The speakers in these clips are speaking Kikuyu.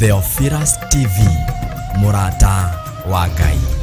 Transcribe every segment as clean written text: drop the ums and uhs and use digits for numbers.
Theophilus TV, mũrata wa Ngai.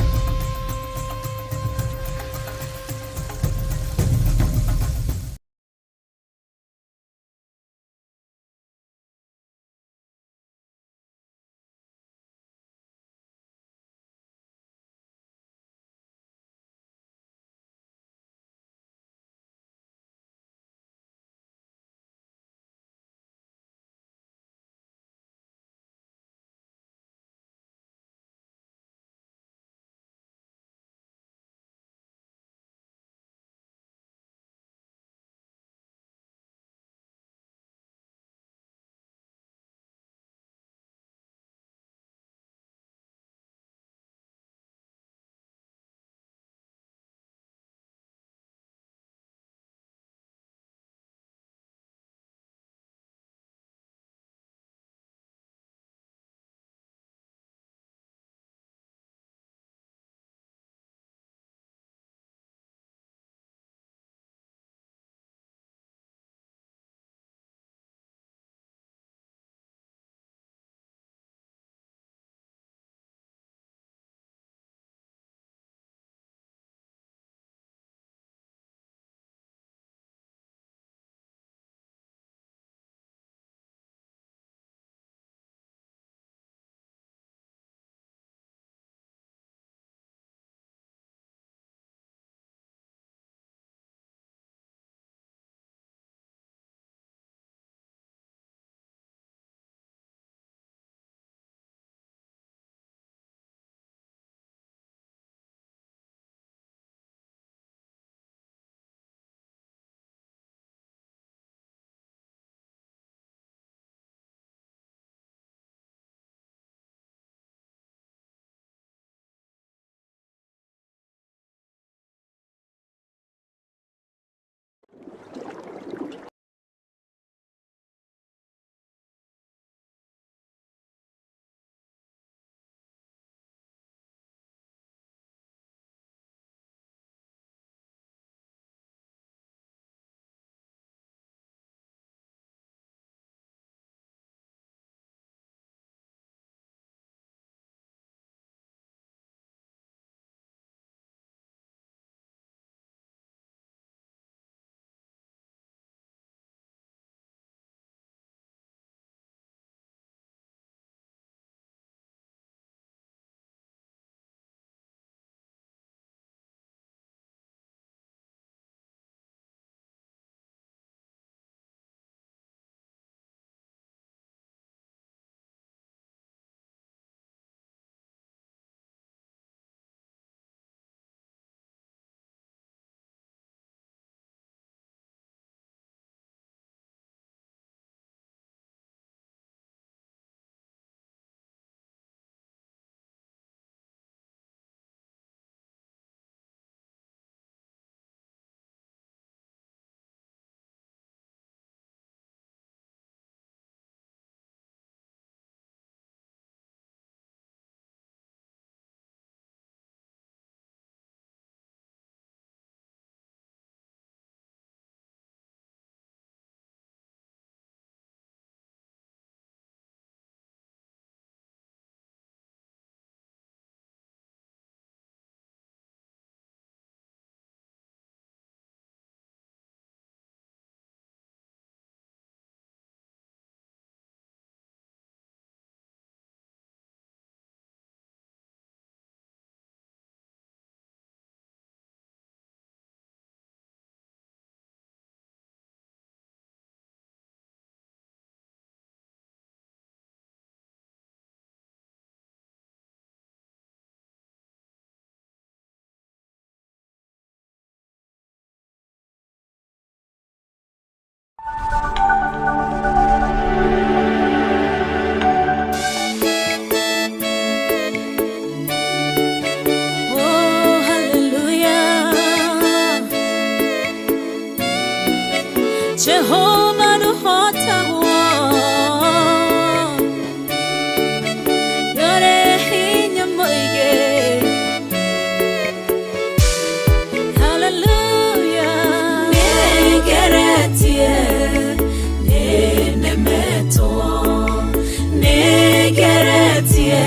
Nĩngeretie,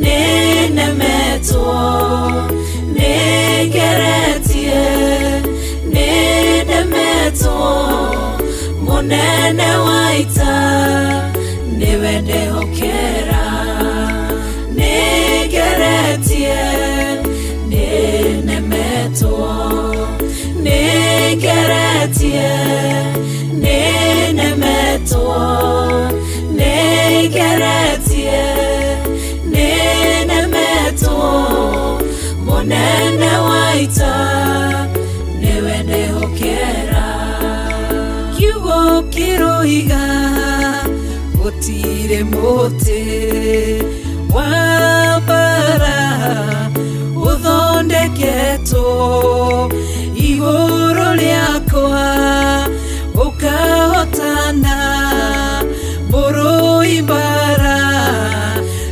nĩnemetwo, nĩngeretie, nĩnemetwo, mũnene wa ita nĩwe ndehokera. Nĩngeretie, nĩnemetwo, nĩngeretie, nĩnemetwo, nĩngeretie, nĩnemetwo, mũnene wa ita nĩwe ndehokera. Kiugo kĩroiga gũtirĩ mũtĩ wa mbara ũthondeketwo igũrũ rĩakwa ũkahotana, mũrũi mbara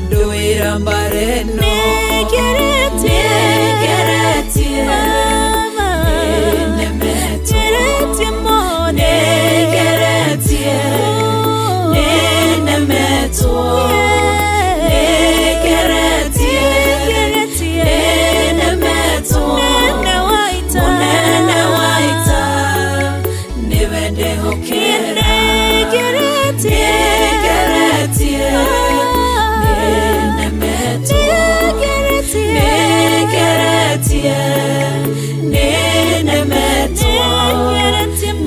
ndũĩra mbara ĩno. Nĩngeretie, Nĩngeretie, nĩnemetwo, nĩngeretie, nĩnemetwo, nĩngeretie, nĩnemetwo, mũnene wa ita nĩwe ndehokera. Nĩngeretie, nĩnemetwo, nĩngeretie, nĩnemetwo,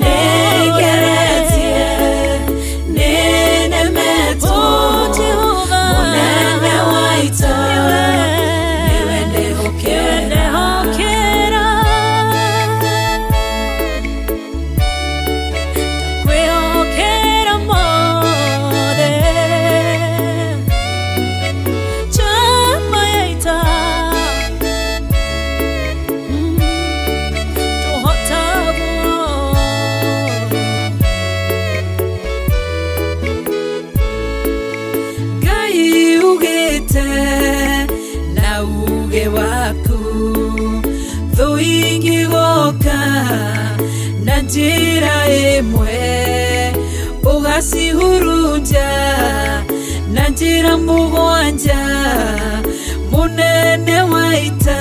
nĩngeretie, nĩnemetwo, mũnene wa ita nĩwe ndehokera. Kwĩhokera mothe chama ya ita tũhotagwo. Ngai ugĩte na uge waku thũ ingĩgoka na njĩra ĩmwe ũgacihurunja na njĩra mũgwanja, mũnene wa ita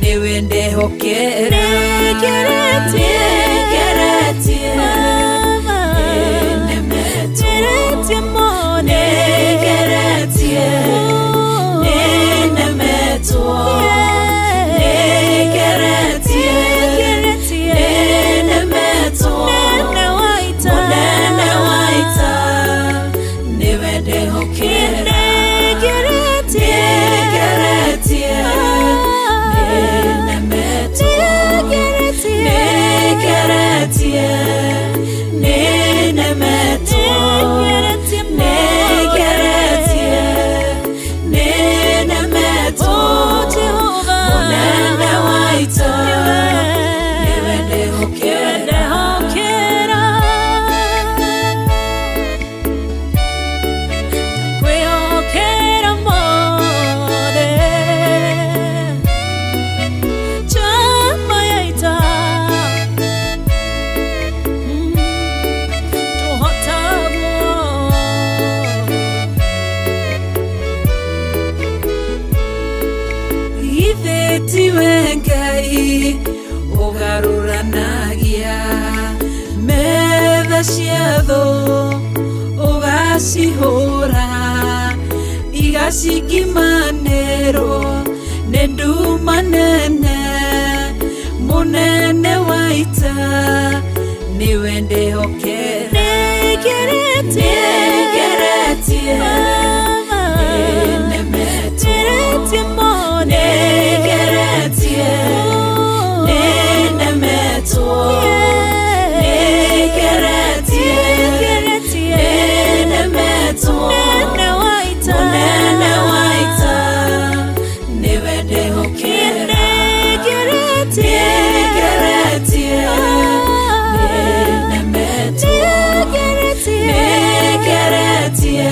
nĩwe ndehokera. Nĩngeretie, Nĩngeretie, nĩnemetwo, nĩngeretie, nĩnemetwo, nĩngeretie, nĩnemetwo, mũnene wa ita nĩwe ndehokera. Nĩngeretie, nĩnemetwo, nĩngeretie, nĩnemetwo, nĩngeretie, nĩnemetwo, mũnene wa ita nĩwe ndehokera. Kwĩhokera mothe chama ya ita tũhotagwo. Githĩ tiwe Ngai ũgarũranagia metha cia thũ ũgacihũra igacikimanĩrwo nĩ nduma nene, mũnene wa ita nĩwe ndehokera. Nĩngeretie, Nĩngeretie, nĩnemetwo, nĩngeretie, nĩnemetwo, nĩngeretie, nĩnemetwo, mũnene wa ita nĩwe ndehokera. Nĩngeretie, nĩnemetwo, nĩngeretie,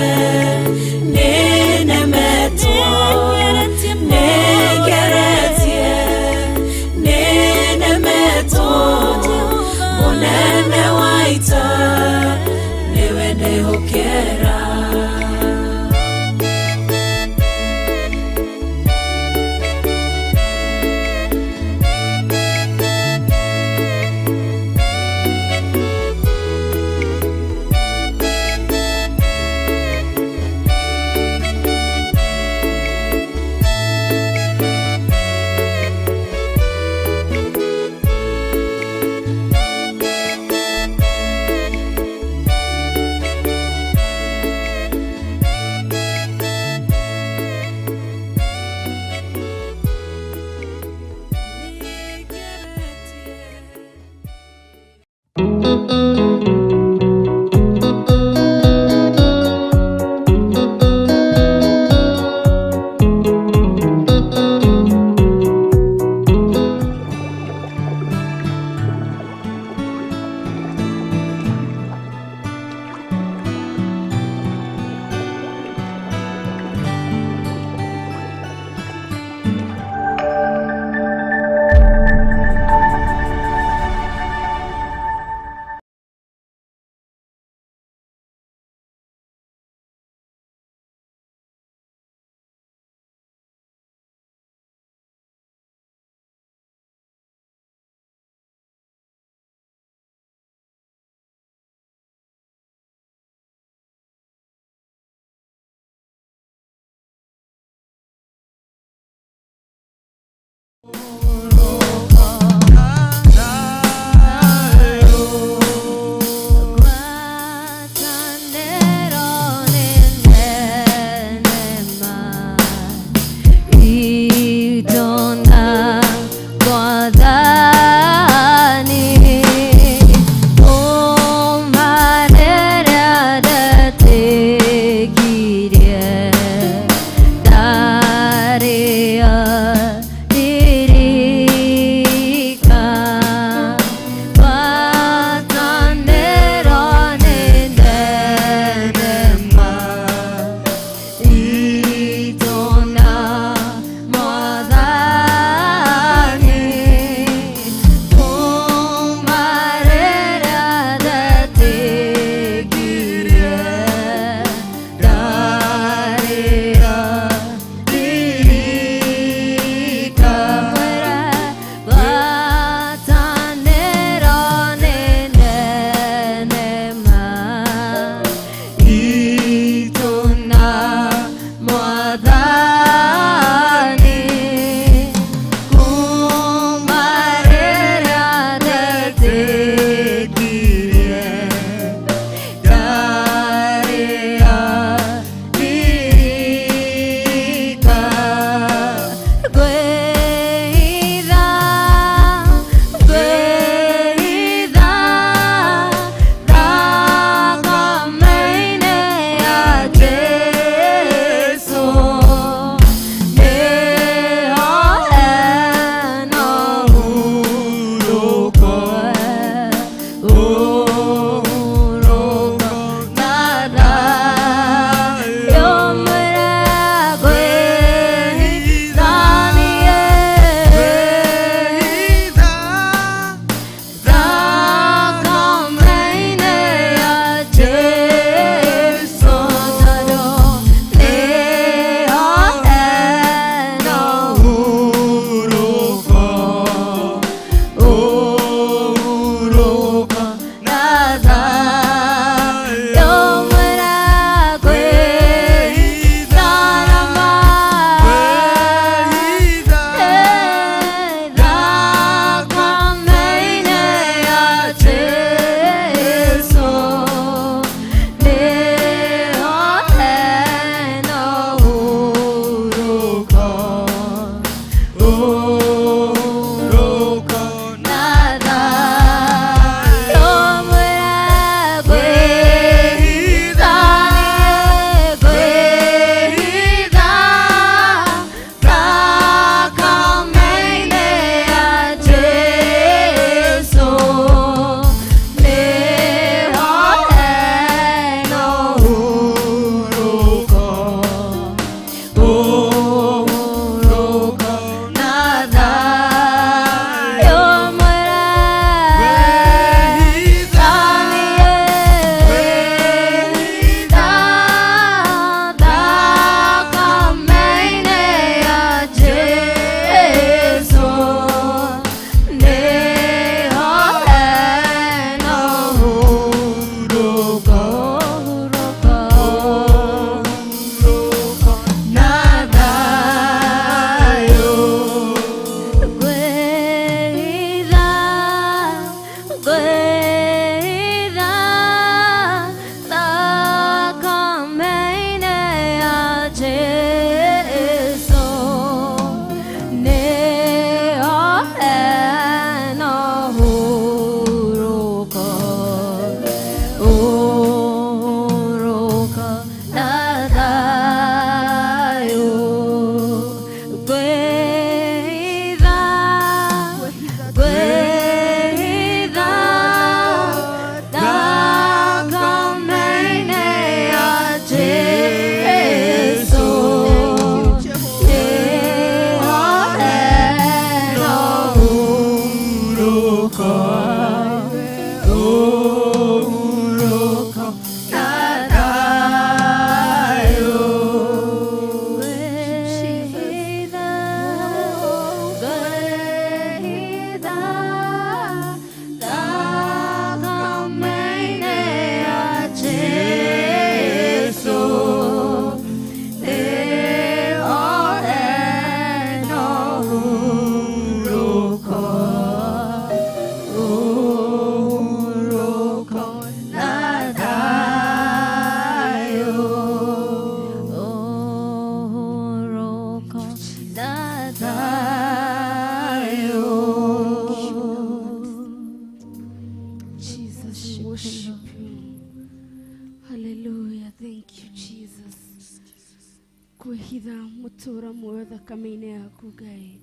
Twakwĩhitha mũtũũra muoyo thakame-inĩ yaku Ngai.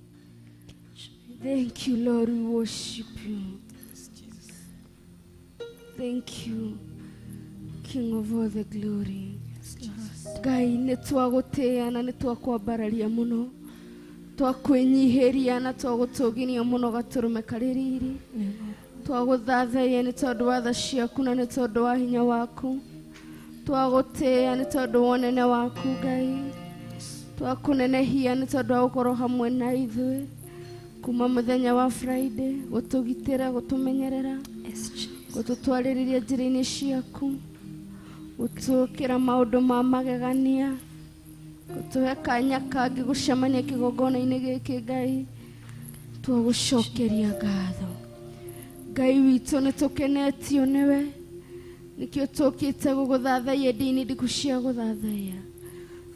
Thank you, Lord, we worship you. Thank you, King of all the glory. Ngai nĩ twagũtĩĩa na nĩ twakwambararia mũno, twakwĩnyihĩria na twagũtũgĩria mũno gatũrũme karĩ riri. Twagũthathaiya nĩ tondũ wa tha ciaku na nĩ tondũ wa hinya waku. Twagũtĩĩa nĩ tondũ wa ũnene waku Ngai. Twakũnenehia nĩ tondũ wa gũkorwo hamwe na ithuĩ kuma mũthenya wa Friday, gũtũgitĩra, gũtũmenyerera, gũtũtwarĩrĩria njĩra-inĩ ciaku, gũtũkĩra maũndũ ma magegania, gũtũhe kanya kangĩ gũcemania kĩgongona-inĩ gĩkĩ Ngai. Twagũcokeria ngatho Ngai witũ, nĩ tũkenetio nĩwe, nĩkĩo tũkĩte gũgũthathaiya ndini ndiku cia gũthathaiya.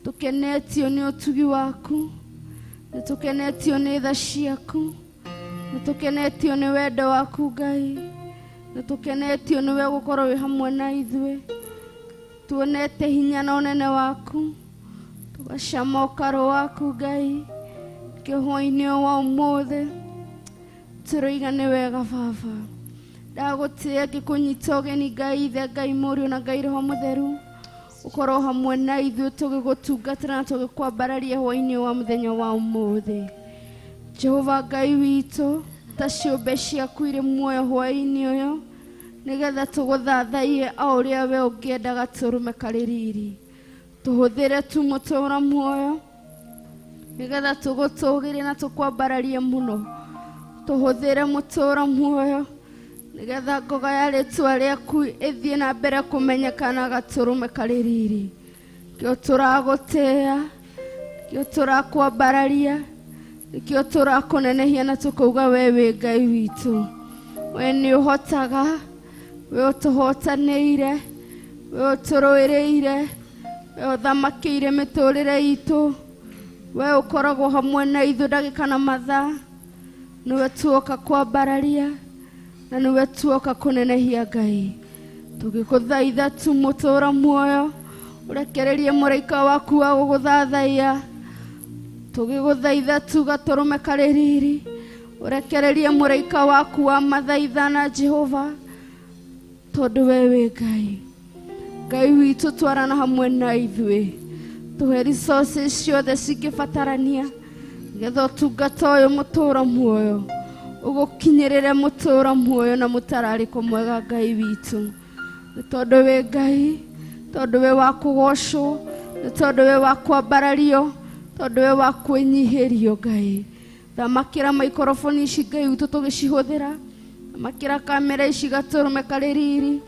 Tũkenetio nĩ ũtugi waku, nĩ tũkenetio nĩ tha ciaku, nĩ tũkenetio nĩ wendo waku Ngai, nĩ tũkenetio nĩwe gũkorwo wĩ hamwe na ithuĩ. Tuonete hinya na ũnene waku, tũgacama ũkaro waku Ngai. Kĩhwainĩ wa ũmũthĩ tũroiga nĩ wega Baba. Ndagũtĩĩa ngĩkũnyita ũgeni Ngai Ithe, Ngai Mũriũ na Ngai Roho Mũtheru, ũkorwo hamwe na ithuĩ tũgĩgũtungatĩra na tũgĩkwambararia hwainĩ wa mũthenya wa ũmũthĩ. Jehova Ngai witũ, ta ciũmbe ciaku irĩ muoyo hwainĩ ũyũ, nĩgetha tũgũthathaiye o ũrĩa we ũngĩenda gatũrũme karĩ riri. Tũhũthĩre tu mũtũũra muoyo nĩgetha tũgũtũgĩrie na tũkwambararie mũno. Tũhũthĩre mũtũũra muoyo nĩgetha ngoga ya rĩtwa rĩaku ĩthiĩ na mbere kũmenyekana gatũrũme karĩ riri. Nĩkĩo tũragũtĩĩa, nĩkĩo tũrakwambararia, nĩkĩo tũrakũnenehia na tũkauga we wĩ Ngai witũ. We nĩ ũhotaga, we ũtũhotanĩire, we ũtũrũĩrĩire, we ũthamakĩire mĩtũrĩre itũ, we ũkoragwo hamwe na ithuĩ ndagĩka na mathaa. Nĩwe tuoka kwambararia na nĩwe tuoka kũnenehia Ngai. Tũgĩkũthaitha tu mũtũũra muoyo, ũrekererie mũraika waku wa gũgũthathaiya. Tũgĩgũthaitha tu gatũrũme karĩ riri, ũrekererie mũraika waku wa mathaithana Jehova, tondũ we wĩ Ngai. Ngai witũ twarana hamwe na ithuĩ, tũhe resources ciothe cingĩbatarania nĩgetha ũtungata ũyũ mũtũũra muoyo ũgũkinyĩrĩre mũtũũra muoyo na mũtararĩko mwega Ngai witũ. Nĩ tondũ wĩ Ngai, tondũ wĩ wa kũgocwo, nĩ tondũ wĩ wa kwambarario, tondũ wĩ wa kwĩnyihĩrio Ngai. Thamakĩra maikoroboni ici Ngai witũ tũgĩcihũthĩra, thamakĩra kamera ici gatũrũme karĩ riri,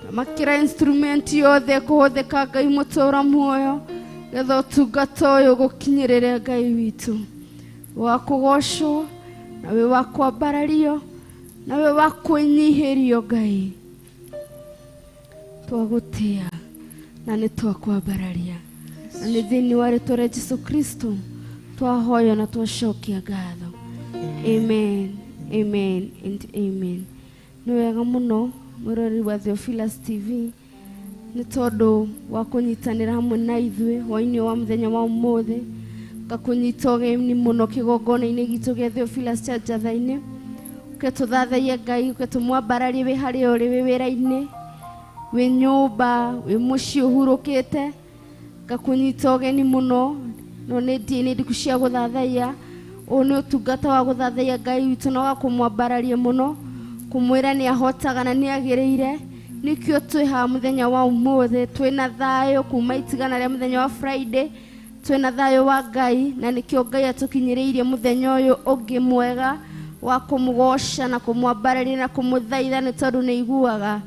thamakĩra instrument yothe ĩkũhũthĩka Ngai mũtũũra muoyo nĩgetha ũtungata ũyũ ũgũkinyĩrĩre Ngai witũ. Wa kũgocwo na wĩ wa kwambarario na wĩ wa kwĩnyihĩrio Ngai. Twagũtĩĩa na nĩ twakwambararia na nĩ thĩinĩ wa rĩtwa rĩa Jesu Kristo twahoya na twacokia ngatho. Amen, amen and amen. Nĩ wega mũno mwĩroreri wa Theophilus TV nĩ tondũ wa kũnyitanĩra hamwe na ithuĩ hwainĩ wa mũthenya wa ũmũthĩ, ngakũnyita ũgeni mũno kĩgongona-inĩ gitũ gĩa Theophilus Church Njathai-inĩ. Ũke tũthathaiye Ngai, ũke tũmwambararie wĩ harĩa ũrĩ, wĩ wĩra-inĩ, wĩ nyũmba, wĩ mũciĩ ũhurũkĩte. Ngakũnyita ũgeni mũno, no nĩ ndini ndiku cia gũthathaiya. Ũyũ nĩ ũtungata wa gũthathaiya Ngai witũ na wa kũmwambararia mũno, kũmwĩra nĩ ahotaga na nĩ agĩrĩire. Nĩkĩo twĩ haha mũthenya wa ũmũthĩ, twĩna thayũ kuma itigana rĩa mũthenya wa Friday, twĩna thayũ wa Ngai, na nĩkĩo Ngai atũkinyĩrĩirie mũthenya ũyũ ũngĩ mwega wa kũmũgoca na kũmwambararia na kũmũthaitha nĩ tondũ nĩ aiguaga.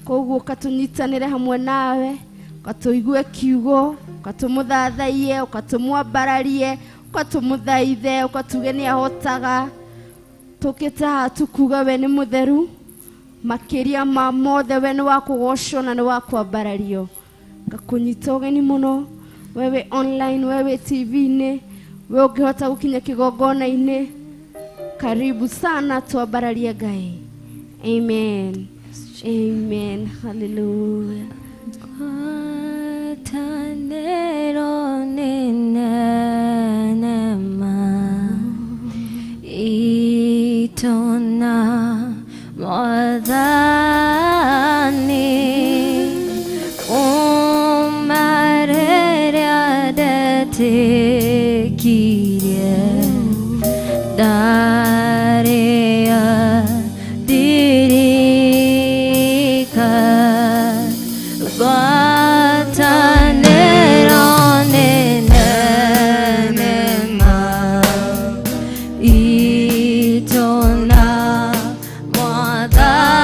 Koguo ũkatũnyitanĩre hamwe nawe, ũkatũigue kiugo, ũkatũmũthathaiye, ũkatũmwambararie, ũkatũmũthaithe, ũkatuge nĩ ahotaga. Tũkĩte haha tukuga we nĩ mũtheru, makĩria ma mothe we nĩ wa kũgocwo na nĩ wa kwambarario. Ngakũnyita ũgeni mũno, we wĩ online, we wĩ TV-inĩ, we ũngĩhota gũkinya kĩgongona-inĩ, karibu sana twambararie Ngai. Amen. Amen. Hallelujah. Ngwatanĩro nene. Ndetĩkirie ndarĩa ndirika ngwatanĩro nĩ nene ma itũ na Mwathani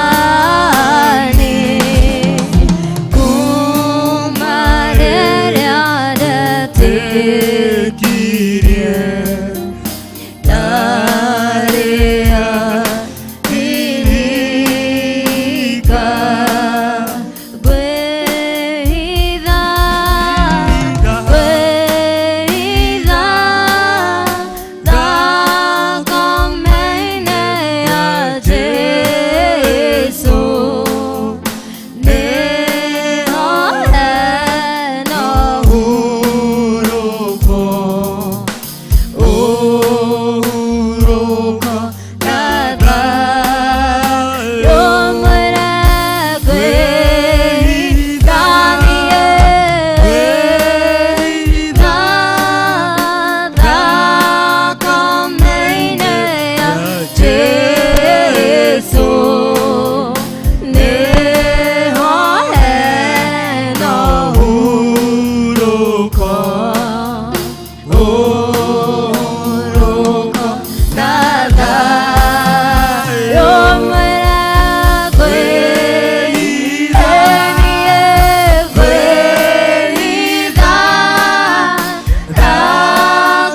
kuma rĩrĩa ndetĩkirie ndarĩa ndirika ngwĩhitha ngwĩhitha thakame-inĩ ya Jesũ nĩho hena ũhurũko ũhurũko na thayũ mwĩre ngwĩhitha niĩ ngwĩhitha thakame-inĩ ya Jesũ nĩho hena ũhurũko ũhurũko na thayũ mwĩre ngwĩhitha niĩ ngwĩhitha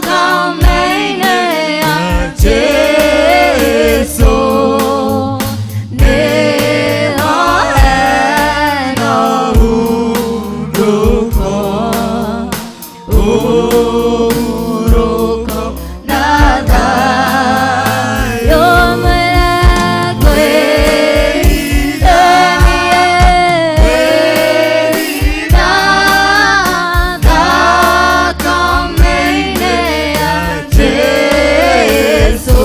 thakame-inĩ ya Jesũ nĩho hena ũhurũko ũhurũko na thayũ mwĩre ngwĩhitha niĩ ngwĩhitha thakame-inĩ ya Jesũ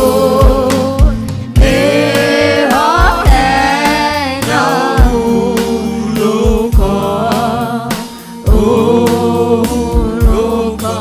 nĩho hena ũhurũko ũhurũko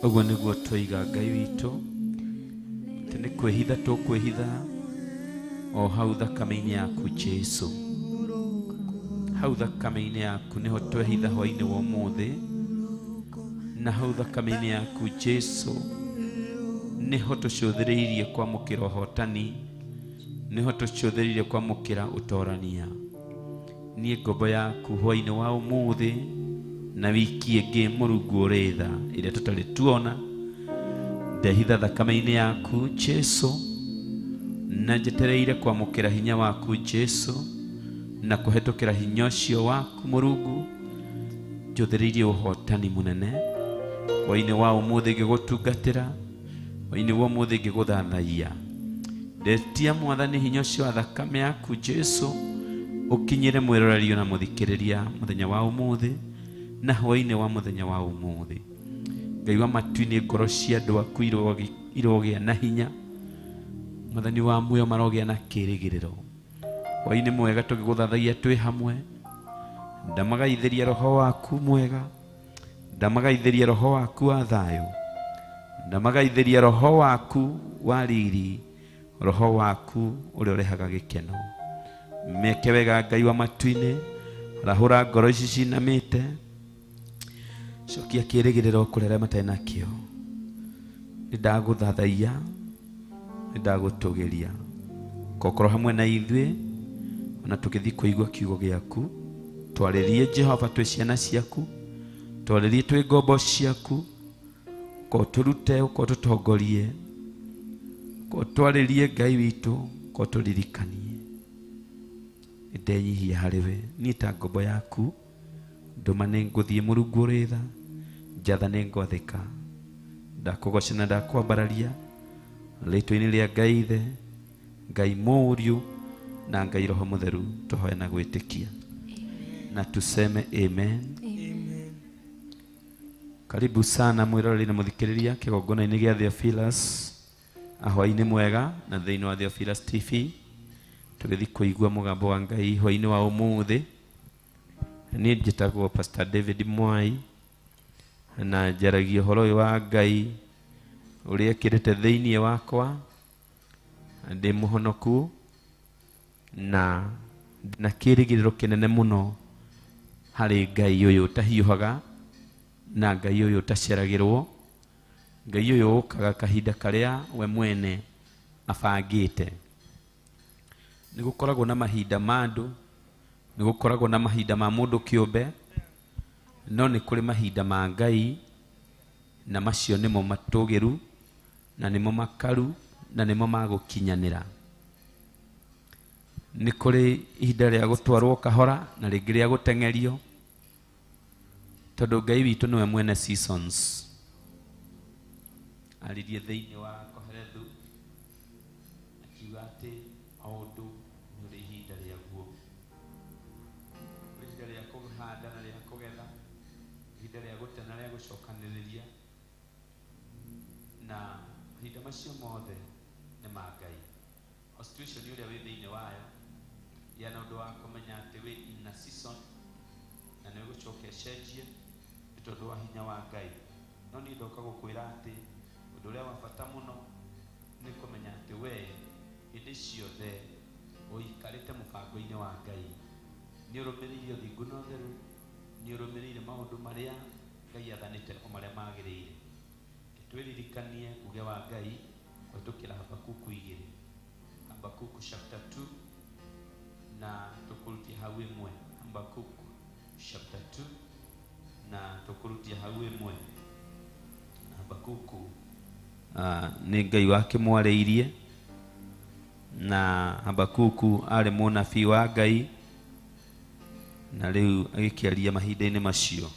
Ũguo nĩguo twoiga Ngai witũ atĩ nĩ kwĩhitha tũkwĩhitha o hau thakame-inĩ yaku Jesu. Hau thakame-inĩ yaku nĩho twehitha hwaĩ-inĩ wa ũmũthĩ, na hau thakame-inĩ yaku Jesu nĩho tũcũthĩrĩirie kwamũkĩra ũhotani, nĩho tũcũthĩrĩirie kwamũkĩra ũtorania. Niĩ ngombo yaku hwaĩ-inĩ wa ũmũthĩ na wiki ĩngĩ Mũrungu ũrĩ tha ĩrĩa tũtarĩ tuona, ndehitha thakame-inĩ yaku Jesu, na njetereire kwamũkĩra hinya waku Jesu, na kũhetũkĩra hinya ũcio waku Mũrungu njũthĩrĩirie ũhotani mũnene hwaĩ-inĩ wa ũmũthĩ ngĩgũtungatĩra, hwaĩ-inĩ wa ũmũthĩ ngĩgũthathaiya. Ndetia Mwathani hinya ũcio wa thakame yaku Jesu ũkinyĩre mwĩrorerio na mũthikĩrĩria mũthenya wa ũmũthĩ na hwaĩ-inĩ wa mũthenya wa ũmũthĩ. Ngai wa matu-inĩ, ngoro cia andũ aku irogĩa na hinya, Mwathani wa muoyo marogĩa na kĩĩrĩgĩrĩro. Hwaĩ-inĩ mwega tũgĩgũthathaiya twĩ hamwe, ndamagaithĩria roho waku mwega, ndamagaithĩria roho waku wa thayũ, ndamagaithĩria roho waku wa riri, roho waku ũrĩa ũrehaga gĩkeno. Meke wega Ngai wa matu-inĩ, arahũra ngoro ici cinamĩte, cokia kĩĩrĩgĩrĩro kũrĩ arĩa matarĩ nakĩo. Nĩ ndagũthathaiya, nĩ ndagũtũgĩria, kokorwo hamwe na ithuĩ ona tũgĩthiĩ kũigua kiugo gĩaku. Twarĩrie Jehova twĩ ciana ciaku, twarĩrie twĩ ngombo ciaku, ko tũrute, ko tũtongorie, ko twarĩrie Ngai witũ, ko tũririkanie. Ndenyihia harĩ we niĩ ta ngombo yaku, ndũma nĩ ngũthiĩ Mũrungu ũrĩ tha, njatha nĩ ngwathĩka, ndakũgoca na ndakwambararia rĩtwa-inĩ rĩa Ngai Ithe, Ngai Mũriũ na Ngai Roho Mũtheru, tũhoe na gwĩtĩkia na tuseme amen. Amen. Karibu sana mwĩroreri na mũthikĩrĩria kĩgongona-inĩ gĩa Theophilus hwaĩ-inĩ mwega na thĩinĩ wa Theophilus TV tũgĩthiĩ kũigua mũgambo wa Ngai hwaĩ-inĩ wa ũmũthĩ. Niĩ njĩtagwo Pastor David Mwai na njaragia ũhoro ũyũ wa Ngai ũrĩa ekĩrĩte thĩinĩ wakwa. Ndĩ mũhonoku na na kĩĩrĩgĩrĩro kĩnene mũno harĩ Ngai ũyũ ũtahiũhaga na Ngai ũyũ ũtaceragĩrwo, Ngai ũyũ ũkaga kahinda karĩa we mwene abangĩte. Nĩ gũkoragwo na mahinda ma andũ, nĩ gũkoragwo na mahinda ma mũndũ kĩũmbe, no nĩ kũrĩ mahinda ma Ngai, na macio nĩmo matũgĩru na nĩmo makaru na nĩmo magũkinyanĩra. Nĩ kũrĩ ihinda rĩa gũtwarwo kahora na rĩngĩ rĩa gũteng'erio, tondũ Ngai witũ nĩwe mwene seasons. Aririe thĩinĩ wa Kohelethu akiuga atĩ o ũndũ nĩ ũrĩ ihinda rĩaguo. Kũrĩ ihinda rĩa kũhanda na rĩa kũgetha, ihinda rĩa gũte na rĩa gũcokanĩrĩria, na mahinda macio mothe nĩ ma Ngai. O situation ũrĩa wĩ thĩinĩ wayo, gĩa na ũndũ wa kũmenya atĩ wĩ in a season na nĩ ũgũcoka ĩcenjie nĩ tondũ wa hinya wa Ngai. No niĩ ndoka gũkwĩra atĩ ũndũ ũrĩa wa bata mũno nĩ kũmenya atĩ we hĩndĩ ciothe ũikarĩte mũbango-inĩ wa Ngai, nĩ ũrũmĩrĩire ũthingu na ũtheru, nĩ ũrũmĩrĩire maũndũ marĩa Ngai athanĩte o marĩa magĩrĩire. Twĩririkanie uge wa Ngai kũhetũkĩra Habakuku 2, Habakuku chapter 2 na tũkũrutia hau ĩmwe. Habakuku chapter 2 na tũkũrutia hau ĩmwe. Habakuku nĩ Ngai wakĩmwarĩirie, na Habakuku arĩ mũnabii wa Ngai, na rĩu agĩkĩaria mahinda-inĩ macio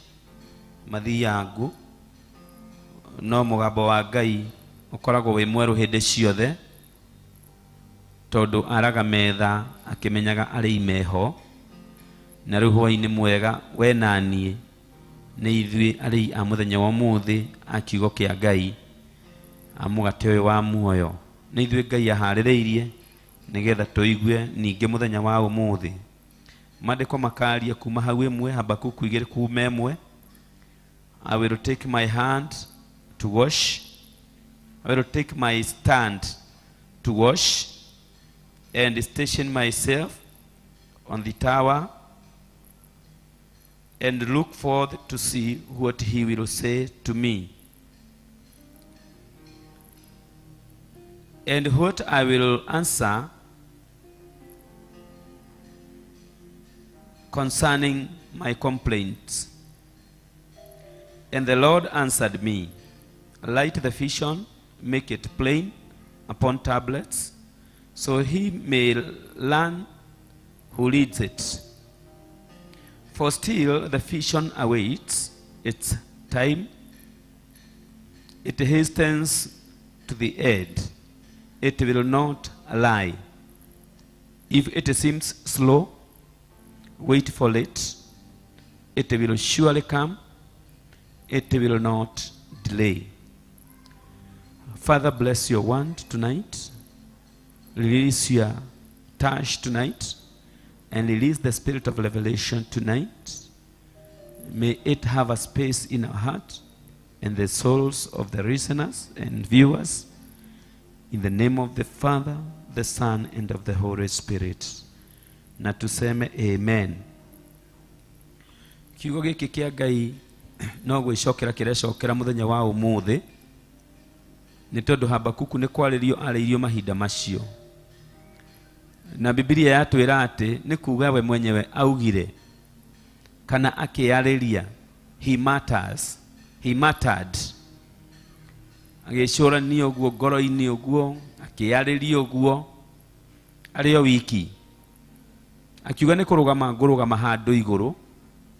mathiangu, no mũgambo wa Ngai ũkoragwo wĩ mwerũ hĩndĩ ciothe, tondũ araga metha akĩmenyaga arĩ imeho. Na rĩu hwaĩ-inĩ mwega we na niĩ nĩ ithuĩ arĩi a mũthenya wa ũmũthĩ a kiugo kĩa Ngai, a mũgate ũyũ wa muoyo, nĩ ithuĩ Ngai aharĩrĩirie nĩgetha tũigue ningĩ mũthenya wa ũmũthĩ. Maandĩko makaria kuma hau ĩmwe, Habakuku 2 kuma ĩmwe. I will take my hand to wash. I will take my stand to wash and station myself on the tower and look forth to see what he will say to me and what I will answer concerning my complaints. And the Lord answered me, Light the vision, make it plain upon tablets, so he may learn who reads it. For still the vision awaits its time, it hastens to the end, it will not lie. If it seems slow, wait for it. It will surely come, it will not delay. Father, bless your word tonight. Release your touch tonight and release the spirit of revelation tonight. May it have a space in our heart and the souls of the listeners and viewers. In the name of the Father, the Son, and of the Holy Spirit. Na tuseme amen. Kiugo gĩkĩ kĩa Ngai no gwĩcokera kĩrecokera mũthenya wa ũmũthĩ nĩ tondũ Habakuku nĩ kwarĩrio arĩirio mahinda macio na Bibilia yatwĩra atĩ nĩ kuga we mwenyewe augire kana akĩarĩria, he matters, he mattered, agĩcũrania ũguo ngoro-inĩ ũguo akĩarĩria ũguo arĩ o wiki akiuga nĩ kũrũgama ngũrũgama handũ igũrũ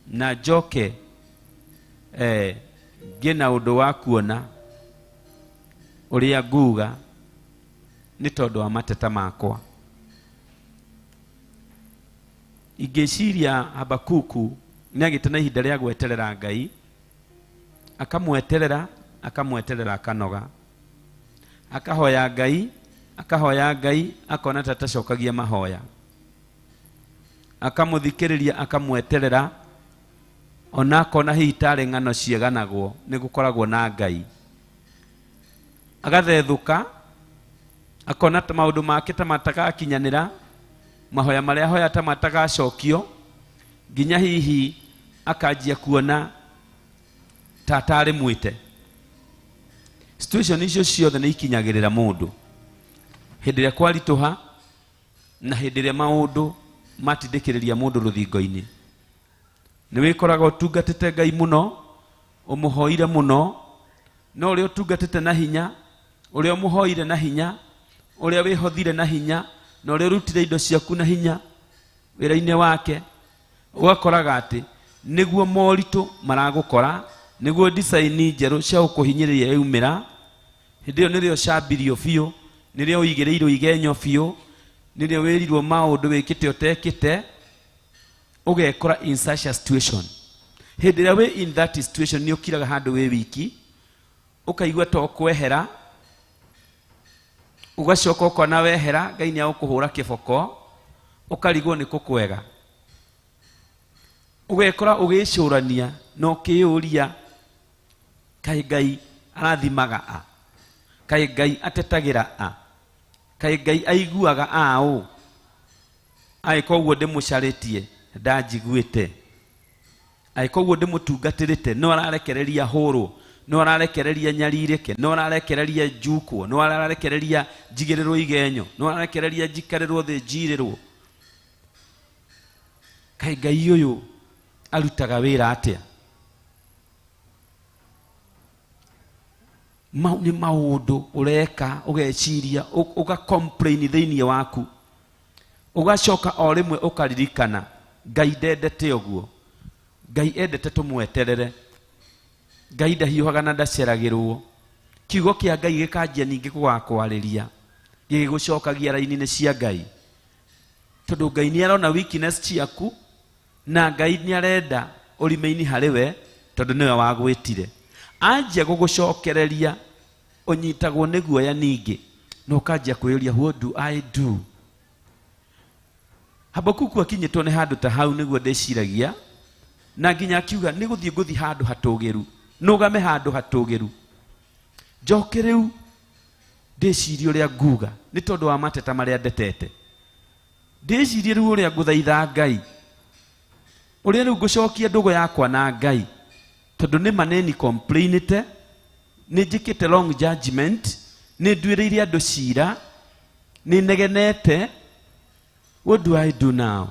na njoke ngĩe na ũndũ wa kuona ũrĩa nguga nĩ tondũ wa mateta makwa. Ingĩciria Habakuku nĩ agĩte na ihinda rĩa gweterera Ngai, akamweterera akamweterera akanoga, akahoya Ngai akahoya Ngai akona ta atacokagia mahoya, akamũthikĩrĩria akamweterera ona akona hihi tarĩ ng'ano cieganagwo nĩ gũkoragwo na Ngai, agathethũka akona ta maũndũ make ta matagakinyanĩra, mahoya marĩa ahoya ta matagacokio, nginya hihi akanjia kuona ta atarĩ mwĩte. Situation icio ciothe nĩ ikinyagĩrĩra mũndũ hĩndĩ ĩrĩa kwaritũha na hĩndĩ ĩrĩa maũndũ matindĩkĩrĩria mũndũ rũthingo-inĩ. Nĩ wĩkoraga ũtungatĩte Ngai mũno, ũmũhoire mũno, no ũrĩa ũtungatĩte na hinya, ũrĩa ũmũhoire na hinya, ũrĩa wĩhothire na hinya, na ũrĩa ũrutire indo ciaku na hinya wĩra-inĩ wake, ũgakoraga atĩ nĩguo moritũ maragũkora, nĩguo design njerũ cia gũkũhinyĩrĩria yaumĩra. Hĩndĩ ĩyo nĩrĩo ũcambirio biũ, nĩrĩo ũigĩrĩirwo igenyo biũ, nĩrĩo wĩrirwo maũndũ wĩkĩte ũtekĩte, ũgekora in such a situation. Hĩndĩ ĩrĩa wĩ in that situation nĩ ũkiraga handũ wĩ wiki, ũkaigua ta ũkwehera, ũgacoka ũkona wehera Ngai nĩ agũkũhũra kĩboko, ũkarigwo nĩ kũ kwega, ũgekora ũgĩcũrania na ũkĩyũria kaĩ Ngai arathimaga a, kaĩ Ngai atetagĩra a, kaĩ Ngai aiguaga a ũ, aĩ koguo ndĩmũcarĩtie ndanjiguĩte, aĩ koguo ndĩmũtungatĩrĩte no ararekereria hũrwo, no ararekereria nyarirĩke, no ararekereria njukwo, no ararekereria njigĩrĩrwo igenyo, no ararekereria njikarĩrwo thĩ njirĩrwo. Kaĩ Ngai ũyũ arutaga wĩra atĩa? Mau nĩ maũndũ ũreka ũgeciria ũga complain thĩinĩ waku, ũgacoka o rĩmwe ũkaririkana Ngai ndendete ũguo, Ngai endete tũmweterere, Ngai ndahiũhaga na ndaceragĩrwo. Kiugo kĩa Ngai gĩkanjia ningĩ gũgakwarĩria, gĩgĩgũcokagia raini-inĩ cia Ngai, tondũ Ngai nĩ arona weakness ciaku na Ngai nĩ arenda ũrime-inĩ harĩ we, tondũ nĩwe wagwĩtire. Anjia gũgũcokereria ũnyitagwo nĩ guoya ningĩ na ũkanjia kwĩyũria what do I do? Habakuku akinyĩtwo nĩ handũ ta hau nĩguo ndĩciragia, na nginya akiuga nĩ gũthiĩ ngũthiĩ handũ hatũgĩru, nũgame handũ hatũgĩru. Njoke rĩu ndĩcirie ũrĩa nguga nĩ tondũ wa mateta marĩa ndetete. Ndĩcirie rĩu ũrĩa ngũthaitha Ngai, ũrĩa rĩu ngũcokia ndũgũ yakwa na Ngai, tondũ nĩ ma nĩ complainĩte, nĩ njĩkĩte wrong judgment, nĩ nduĩrĩire andũ cira, nĩ negenete. What do I do now?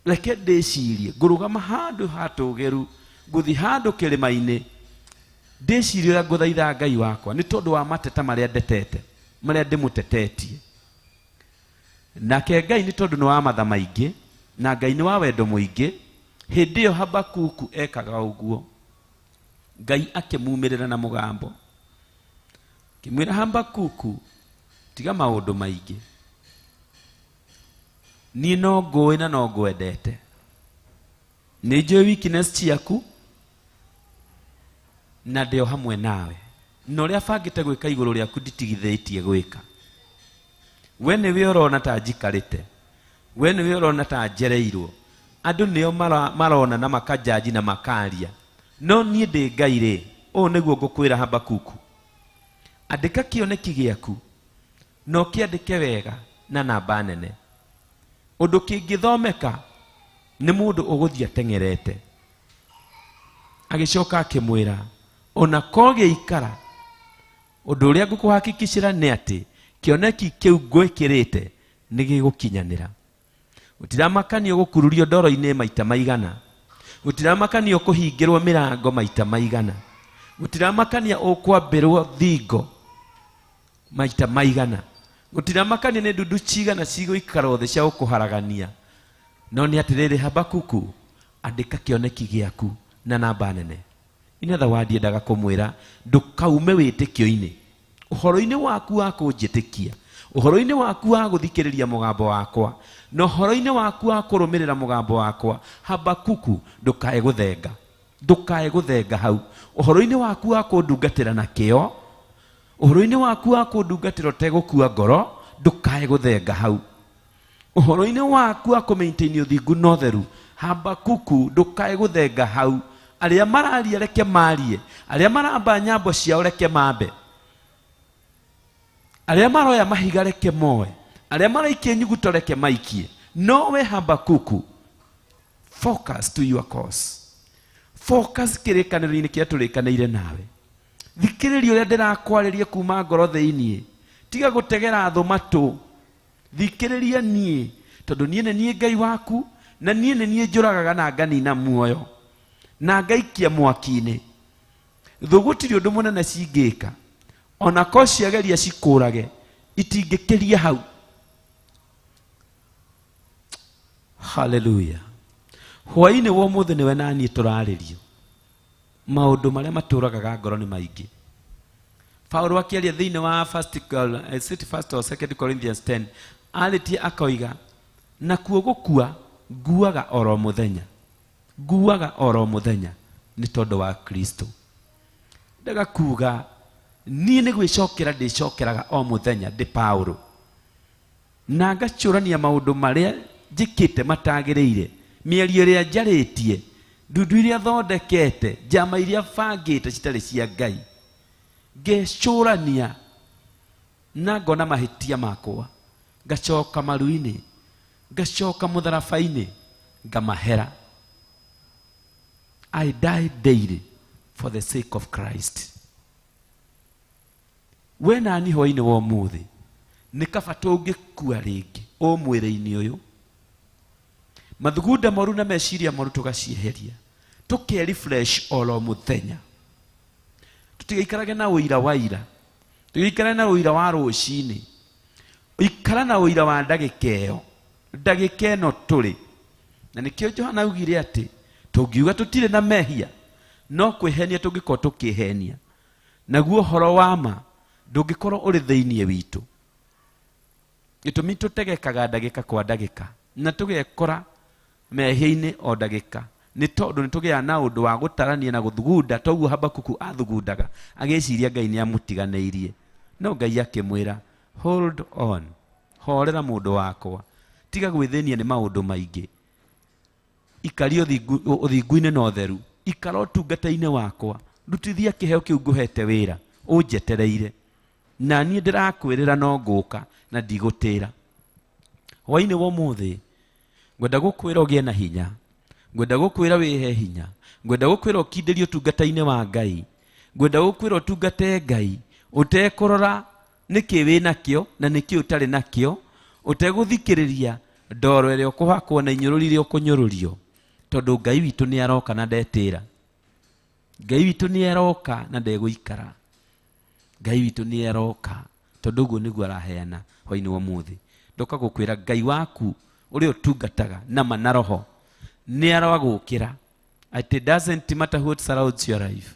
Reke ndĩcirie, ngũrũgama handũ hatũgĩru, ngũthiĩ handũ kĩrĩma-inĩ, ndĩcirie ũrĩa ngũthaitha Ngai wakwa nĩ tondũ wa mateta marĩa ndetete, marĩa ndĩmũtetetie. Nake Ngai nĩ tondũ nĩ wa matha maingĩ na Ngai nĩ wa wendo mũingĩ, hĩndĩ ĩyo Habakuku ekaga ũguo, Ngai akĩmumĩrĩra na mũgambo, akĩmwĩra Habakuku, tiga maũndũ maingĩ, niĩ no ngũĩ na no ngwendete, nĩ njũĩ weakness ciaku na ndĩ o hamwe nawe, na ũrĩa bangĩte gwĩka igũrũ rĩaku nditigithĩtie gwĩka. We nĩwe ũrona ta njikarĩte, we nĩwe ũrona ta njereirwo, andũ nĩo marona na makajaji na makaria, no niĩ ndĩ Ngai rĩ, ũũ nĩguo ngũkwĩra Habakuku, andĩka kĩoneki gĩaku na ũkĩandĩke wega na namba nene, ũndũ kĩngĩthomeka nĩ mũndũ ũgũthiĩ ateng'erete. Agĩcoka akĩmwĩra, ona kogĩikara, ũndũ ũrĩa ngũkũhakikicĩra nĩ atĩ kĩoneki kĩu ngwĩkĩrĩte nĩ gĩgũkinyanĩra. Gũtiramakanio gũkururio ndoro-inĩ maita maigana, gũtiramakanio kũhingĩrwo mĩrango maita maigana, gũtiramakania ũkwambĩrwo thingo maita maigana, gũtiramakania nĩ ndundu cigana cigũikara thĩ cia gũkũharagania. No nĩ atĩrĩrĩ Habakuku, andĩka kĩoneki gĩaku na namba nene. In other words, ndiendaga kũmwĩra ndũkaume wĩtĩkio-inĩ, ũhoro-inĩ waku wa kũnjĩtĩkia, ũhoro-inĩ waku wa gũthikĩrĩria mũgambo wakwa, na ũhoro-inĩ waku wa kũrũmĩrĩra mũgambo wakwa. Habakuku, ndũkae gũthenga, ndũkae gũthenga hau. Ũhoro-inĩ waku wa kũndungatĩra na kĩo, ũhoro-inĩ waku wa kũndungatĩra ũtegũkua ngoro, ndũkae gũthenga hau. Ũhoro-inĩ waku wa kũmaintain ũthingu na ũtheru, Habakuku, ndũkae gũthenga hau. Arĩa mararia reke marie, arĩa maramba nyambo ciao reke mambe, arĩa maroya mahiga reke moe, arĩa maraikia nyuguto reke maikie. No we Habakuku, focus to your cause, focus kĩrĩkanĩro-inĩ kĩrĩa tũrĩkanĩire nawe. Thikĩrĩria ũrĩa ndĩrakwarĩria kuma ngoro thĩiniĩ, tiga gũtegera thũ matũ, thikĩrĩria niĩ, tondũ niĩ nĩ niĩ Ngai waku, na niĩ nĩ niĩ njũragaga na nganina muoyo na ngaikia mwaki-inĩ. Thũ gũtirĩ ũndũ mũnene cingĩka, ona ko ciageria cikũrage, itingĩkĩria hau. Hallelujah. Hwaĩ-inĩ wa ũmũthĩ nĩwe na niĩ tũrarĩrio maũndũ marĩa matũragaga ngoro nĩ maingĩ. Paulo akĩaria thĩinĩ wa first or second Corinthians 10, arĩtie akoiga, nakuo gũkua nguaga oro mũthenya, nguaga oro mũthenya nĩ tondũ wa Kristo. Ndaga kuga niĩ nĩ gwĩcokera ndĩcokeraga o mũthenya ndĩ Paulo, na ngacũrania maũndũ marĩa njĩkĩte matagĩrĩire, mĩario ĩrĩa njarĩtie, ndundu iria thondekete, njama iria bangĩte citarĩ cia Ngai, ngecũrania na ngona mahĩtia makwa, ngacoka maru-inĩ, ngacoka mũtharaba-inĩ, ngamahera. I die daily for the sake of Christ. We nani hwaĩ-inĩ wa ũmũthĩ nĩ kaba tũngĩkua rĩngĩ ũmwĩrĩ-inĩ ũyũ, mathugunda moru na meciria moru tũgacieheria, tũke refresh oro mũthenya, tũtigaikarage na ũira wa ira, tũgĩikare na ũira wa rũcinĩ, ikara na ũira wa ndagĩka ĩyo, ndagĩka ĩno tũrĩ. Na nĩkĩo Johana augire atĩ tũngiuga tũtirĩ na mehia, no kwĩhenia tũngĩkorwo tũkĩhenia, naguo ũhoro wa ma ndũngĩkorwo ũrĩ thĩiniĩ witũ. Gĩtũmi tũtegekaga ndagĩka kwa ndagĩka na tũgekora mehia-inĩ o ndagĩka nĩ tondũ nĩ tũgĩaga na ũndũ wa gũtarania na gũthugunda, toguo Habakuku athugundaga agĩciria Ngai nĩ amũtiganĩirie. No Ngai akĩmwĩra, hold on, horera mũndũ wakwa, tiga gwĩthĩnia nĩ maũndũ maingĩ, ikaria ũthingu-inĩ na ũtheru, ikara ũtungata-inĩ wakwa, rutithia kĩheo kĩu ngũhete wĩra, Ũnjetereire. Na niĩ ndĩrakwĩrĩra no ngũka na ndigũtĩra. Hwaĩ-inĩ wa ũmũthĩ ngwenda gũkwĩra ũgĩe na hinya. Ngwenda gũkwĩra wĩhe hinya. Ngwenda gũkwĩra ũkindĩrie ũtungata-inĩ wa Ngai. Ngwenda gũkwĩra ũtungate Ngai ũtekũrora nĩkĩ wĩ nakĩo na nĩkĩ ũtarĩ nakĩo, ũtegũthikĩrĩria ndoro ĩrĩa ũkũhakwo na inyũrũri iria ũkũnyũrũrio, tondũ Ngai witũ nĩ aroka na ndetĩra. Ngai witũ nĩ aroka na ndegũikara. Ngai witũ nĩ aroka tondũ ũguo nĩguo araheana hwaĩ-inĩ wa ũmũthĩ. Ndoka gũkwĩra Ngai waku ũrĩa ũtungataga nama na roho nĩ aragũkĩra. It doesn't matter what surrounds your life.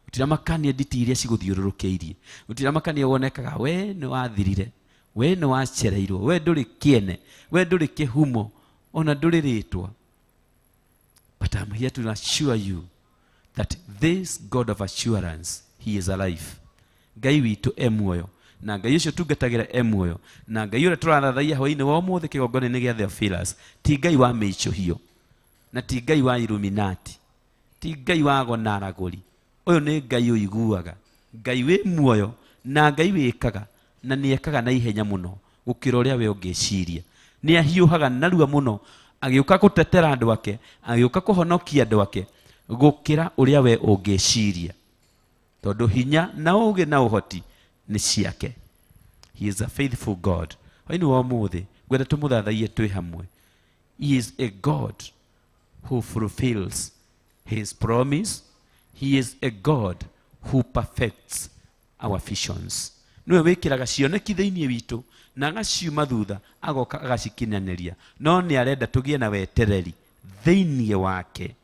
Gũtiramakania nditi iria cigũthiũrũrũkĩirie. Gũtiramakania wonekaga we nĩ wathirire, we nĩ wacereirwo, we ndũrĩ kĩene, we ndũrĩ kĩhumo, ona ndũrĩ rĩtwa. But I'm here to assure you that this God of assurance, he is alive. Ngai witũ e muoyo, na Ngai ũcio tungatagĩra e muoyo, na Ngai ũrĩa tũrathathaiya hwaĩ-inĩ wa ũmũthĩ kĩgongona-inĩ gĩa Theophilus ti Ngai wa mĩicũhio, na ti Ngai wa Illuminati, ti Ngai wa gonaragũri. Ũyũ nĩ Ngai ũiguaga, Ngai wĩ muoyo, na Ngai wĩkaga, na nĩ ekaga na ihenya mũno gũkĩra ũrĩa we ũngĩciria. Nĩ ahiũhaga narua mũno agĩũka gũtetera andũ ake, agĩũka kũhonokia andũ ake gũkĩra ũrĩa we ũngĩciria, tondũ hinya na ũũgĩ na ũhoti nĩ ciake. He is a faithful God. Hwaĩ-inĩ wa ũmũthĩ ngwenda tũmũthathaiye twĩ hamwe. He is a God who fulfills his promise. He is a God who perfects our visions. Nĩwe wĩkĩraga cioneki thĩinĩ witũ na agaciuma thutha agoka agacikinyanĩria, no nĩ arenda tũgĩe na wetereri thĩinĩ wake.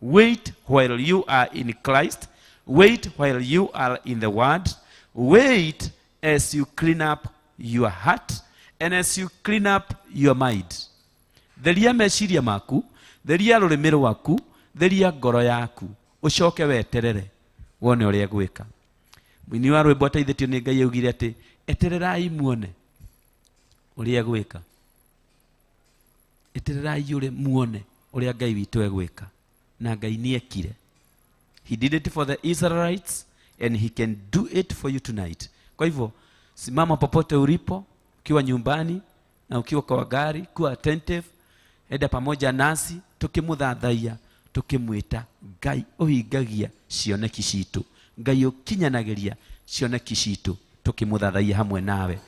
Wait while you are in Christ. Wait while you are in the Word. Wait as you clean up your heart and as you clean up your mind. Theria meciria maku, theria rũrĩmĩ rwaku, theria ngoro yaku, ũcoke weterere wone ũrĩa gwĩka. Mũini wa rwĩmbo ateithĩtio nĩ Ngai augire atĩ etererai muone ũrĩa gwĩka. Etererai ũrĩa muone ũrĩa Ngai witũ egwĩka. Na Ngai nĩ ekire. He did it for the Israelites and he can do it for you tonight. Kwa hivyo simama popote ulipo, ukiwa nyumbani na ukiwa kwa gari, kuwa attentive, enda pamoja nasi tukimuthathaia, tukimwita Ngai uhingagia cioneki citu, Ngai ukinyanagiria cioneki citu, tukimuthathaia hamwe nawe,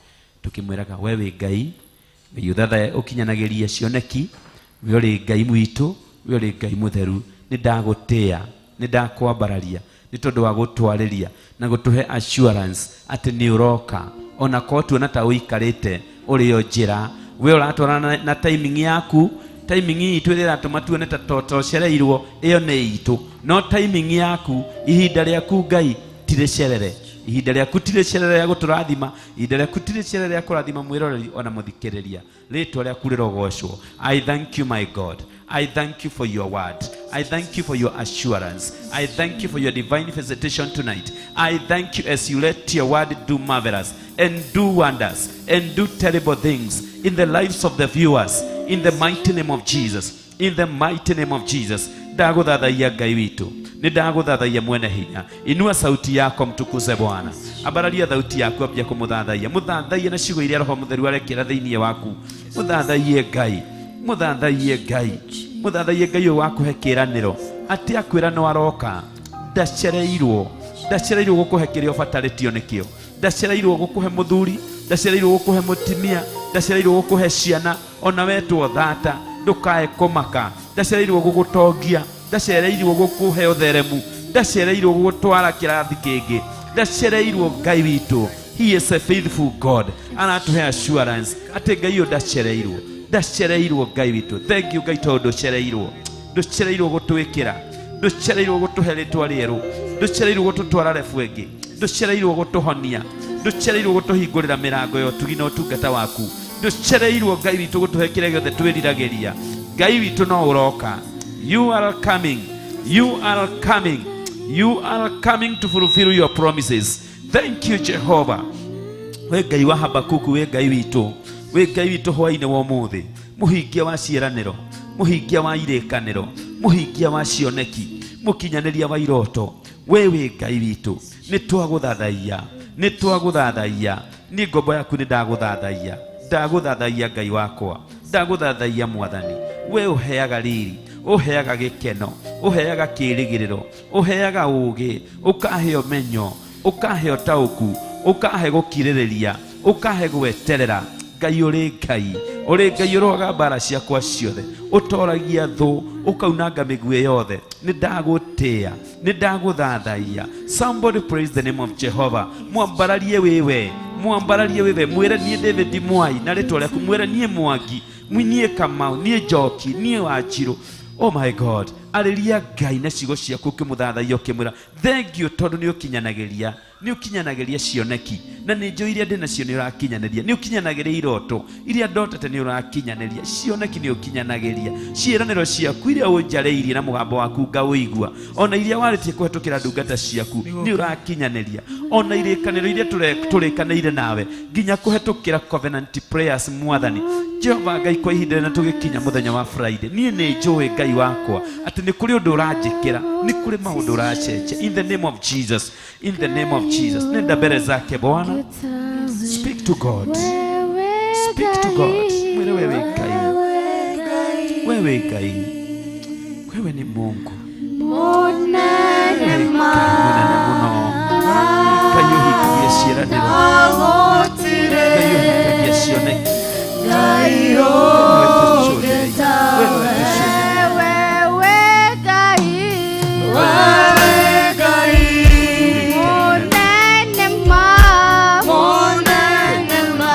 tukimwiraga we wi Ngai, Ngai uthathaia ukinyanagiria cioneki, we uri Ngai mwitu, we uri Ngai mutheru, ni ndagutia, ni ndakwambararia, ni tondu wa gutwariria na gutuhe assurance ati ni uroka, ona korwo tuona ta uikarite uri o njira, we uratwarana na timing yaku. Timing itũ ĩrĩa ĩratũma tuone ta tocereirwo ĩyo nĩ itũ, no timing yaku, ihinda rĩaku Ngai ti rĩcerere, ihinda rĩaku ti rĩcerere rĩa gũtũrathima, ihinda rĩaku ti rĩcerere rĩa kũrathima mwĩroreri ona mũthikĩrĩria. Rĩtwa rĩaku rĩrogocwo. I thank you my God. I thank you for your word. I thank you for your assurance. I thank you for your divine visitation tonight. I thank you as you let your word do marvelous and do wonders and do terrible things in the lives of the viewers. In the mighty name of Jesus. In the mighty name of Jesus. Ndagũthathaiya Ngai witũ, nĩ ndagũthathaiya mwene hinya. Inua sauti yako mtukuze Bwana. Ambararia thauti yaku ambia kũmũthathaiya. Mũthathaiye na ciugo iria Roho Mũtheru arekĩra thĩinĩ waku. Mũthathaiye Ngai, mũthathaiye Ngai, mũthathaiye Ngai ũyũ wakũhe kĩĩranĩro atĩ akwĩra no aroka. Ndacereirwo, ndacereirwo gũkũhe kĩrĩa ũbatarĩtio nĩkĩo. Ndacereirwo gũkũhe mũthuri, ndacereirwo gũkũhe mũtumia, ndacereirwo gũkũhe ciana, ona wetwo thata ndũkae kũmaka. Ndacereirwo gũgũtongia, ndacereirwo gũkũhe ũtheremu, ndacereirwo gũgũtwara kĩrathi kĩngĩ, ndacereirwo Ngai witũ. He is a faithful God. Aratũhe assurance atĩ Ngai ũyũ ndacereirwo, ndacereirwo Ngai witũ. Thank you Ngai tondũ ndũcereirwo, ndũcereirwo gũtwĩkĩra, ndũcereirwo gũtũhe rĩtwa rĩerũ, ndũcereirwo gũtũtwara rebu ĩngĩ, ndũcereirwo gũtũhonia, ndũcereirwo gũtũhingũrĩra mĩrango ya ũtugi na ũtungata waku, ndũcereirwo Ngai witũ gũtũhe kĩrĩa gĩothe twĩriragĩria. Ngai witũ no ũroka. You are coming, you are coming, you are coming to fulfill your promises. Thank you Jehovah. We Ngai wa Habakuku, we Ngai witũ, we Ngai witũ hwaĩ-inĩ wa ũmũthĩ, mũhingia wa ciĩranĩro, mũhingia wa irĩkanĩro, mũhingia wa cioneki, mũkinyanĩria wa iroto, We wĩ Ngai witũ, nĩ twagũthathaiya, nĩ twagũthathaiya. Niĩ ngombo yaku nĩ ndagũthathaiya, ndagũthathaiya Ngai wakwa, ndagũthathaiya Mwathani. We ũheaga riri, ũheaga gĩkeno, ũheaga kĩĩrĩgĩrĩro, ũheaga ũũgĩ, ũkahe ũmenyo, ũkahe ũtaũku, ũkahe gũkirĩrĩria, ũkahe gweterera. Ngai ũrĩ Ngai, ũrĩ Ngai ũrũaga mbara ciakwa ciothe, ũtoragia thũ, ũkaunanga mĩguĩ yothe. Nĩ ndagũtĩĩa, nĩ ndagũthathaiya. Somebody praise the name of Jehovah. Mwambararie wĩwe, mwambararie wĩwe, mwĩre niĩ David Mwai na rĩtwa rĩaku, mwĩre niĩ Mwangi, niĩ Kamau, niĩ Njoki, niĩ Wanjirũ. Oh my God, arĩria Ngai na ciugo ciaku ũkĩmũthathaiya, ũkĩmwĩra thank you tondũ nĩ ũkinyanagĩria, nĩ ũkinyanagĩria cioneki na nĩ njũĩ iria ndĩ nacio nĩ ũrakinyanĩria, nĩ ũkinyanagĩria iroto iria ndotete nĩ ũrakinyanĩria, cioneki nĩ ũkinyanagĩria, ciĩranĩro ciaku iria ũnjarĩirie na mũgambo waku ngaũigua, ona iria warĩtie kũhetũkĩra ndungata ciaku nĩ ũrakinyanĩria, ona irĩkanĩro iria tũrĩkanĩire nawe nginya kũhetũkĩra covenant prayers. Mwathani Jehova Ngai, kwa ihinda rĩna tũgĩkinya mũthenya wa Friday, niĩ nĩ njũĩ Ngai wakwa atĩ nĩ kũrĩ ũndũ ũranjĩkĩra, nĩ kũrĩ maũndũ ũracenjia. In the name of Jesus, in the name of Jesus, nenda mbere zake Bwana. Speak to God, speak to God, mwĩre wewe Ngai, wewe Ngai, wewe ni Mungu. Mũnene. Wewe Ngai mũnene mũno, Ngai ũhingagia ciĩranĩro, Ngai ũhingagia cioneki. Wewe tũcũthĩrĩrie, wewe tũcũthĩrĩrie. Wewe Ngai, mũnene ma, mũnene ma,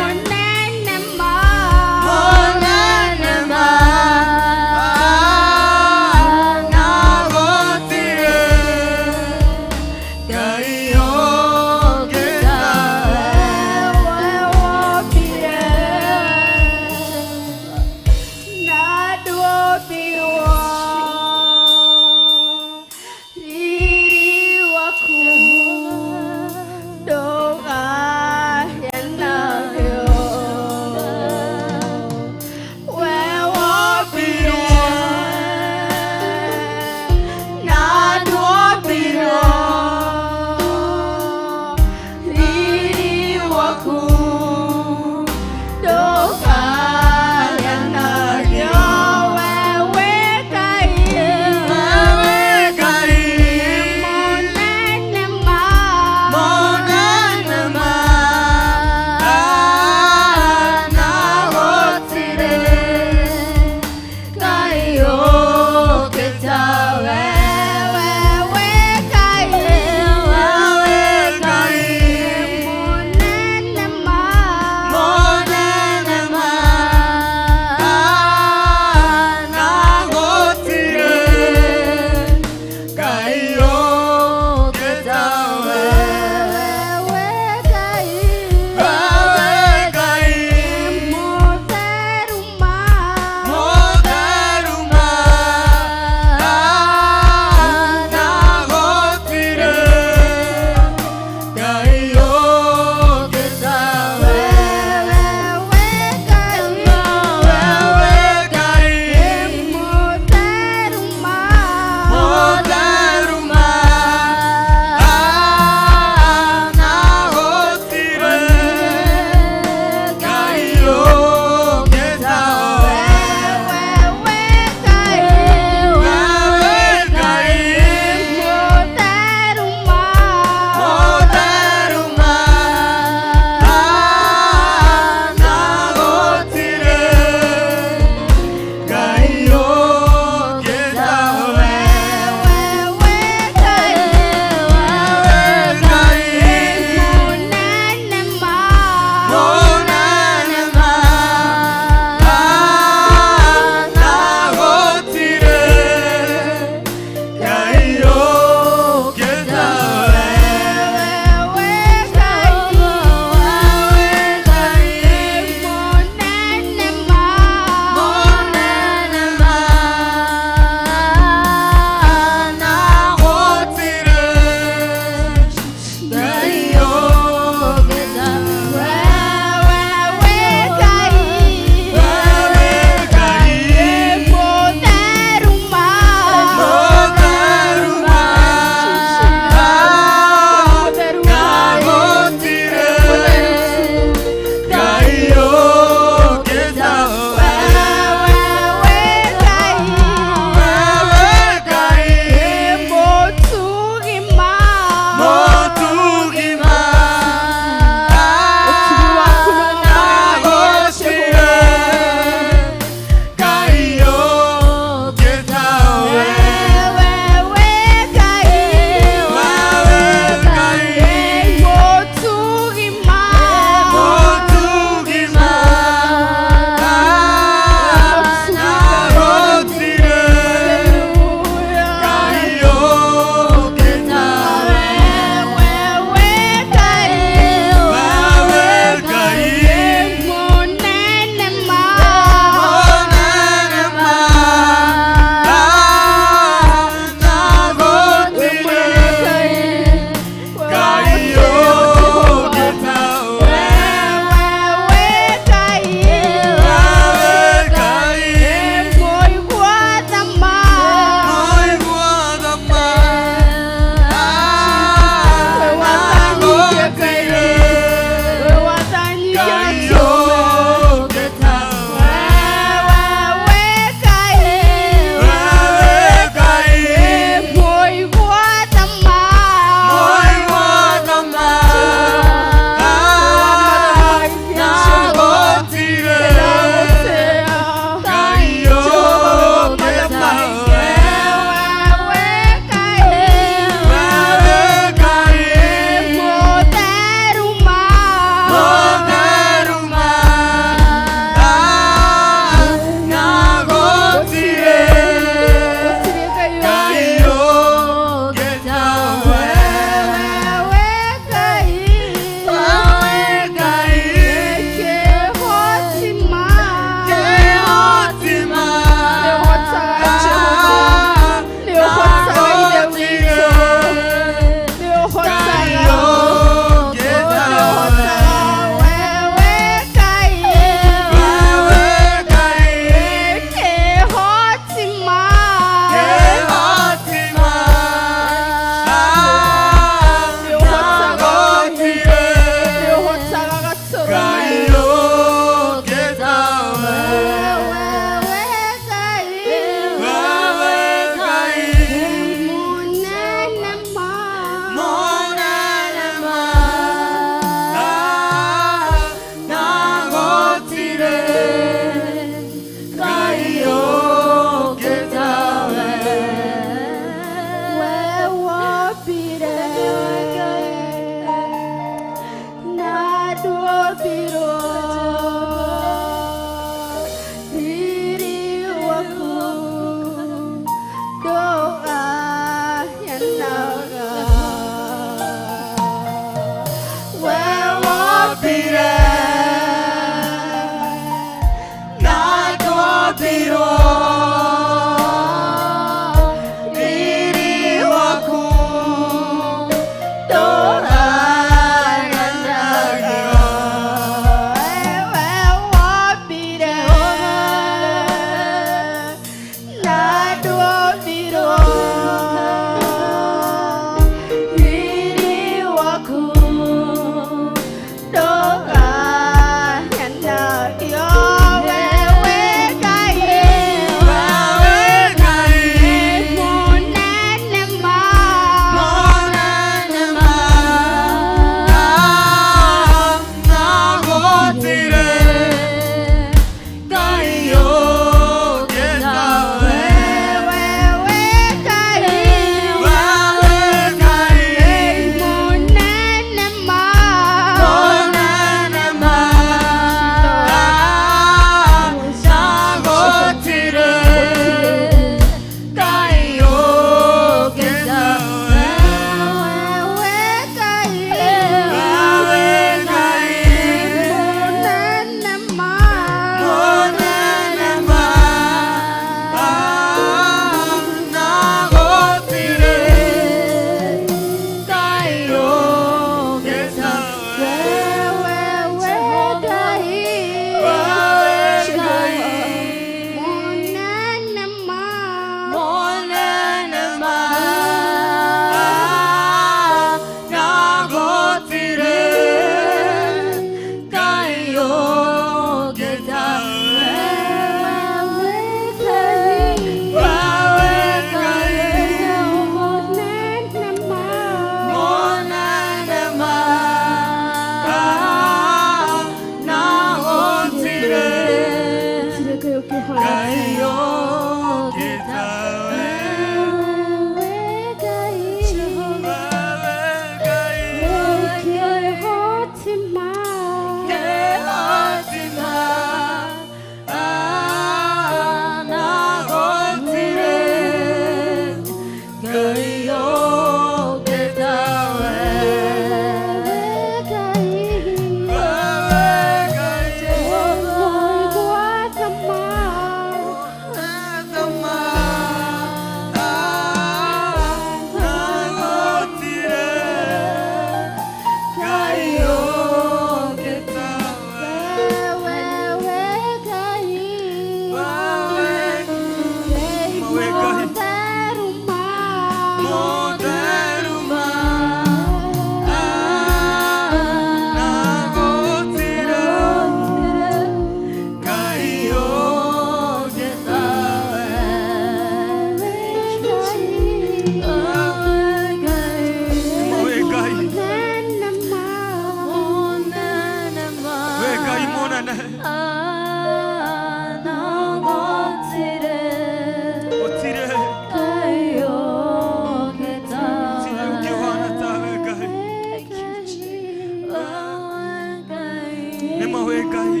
Nĩma wĩ Ngai.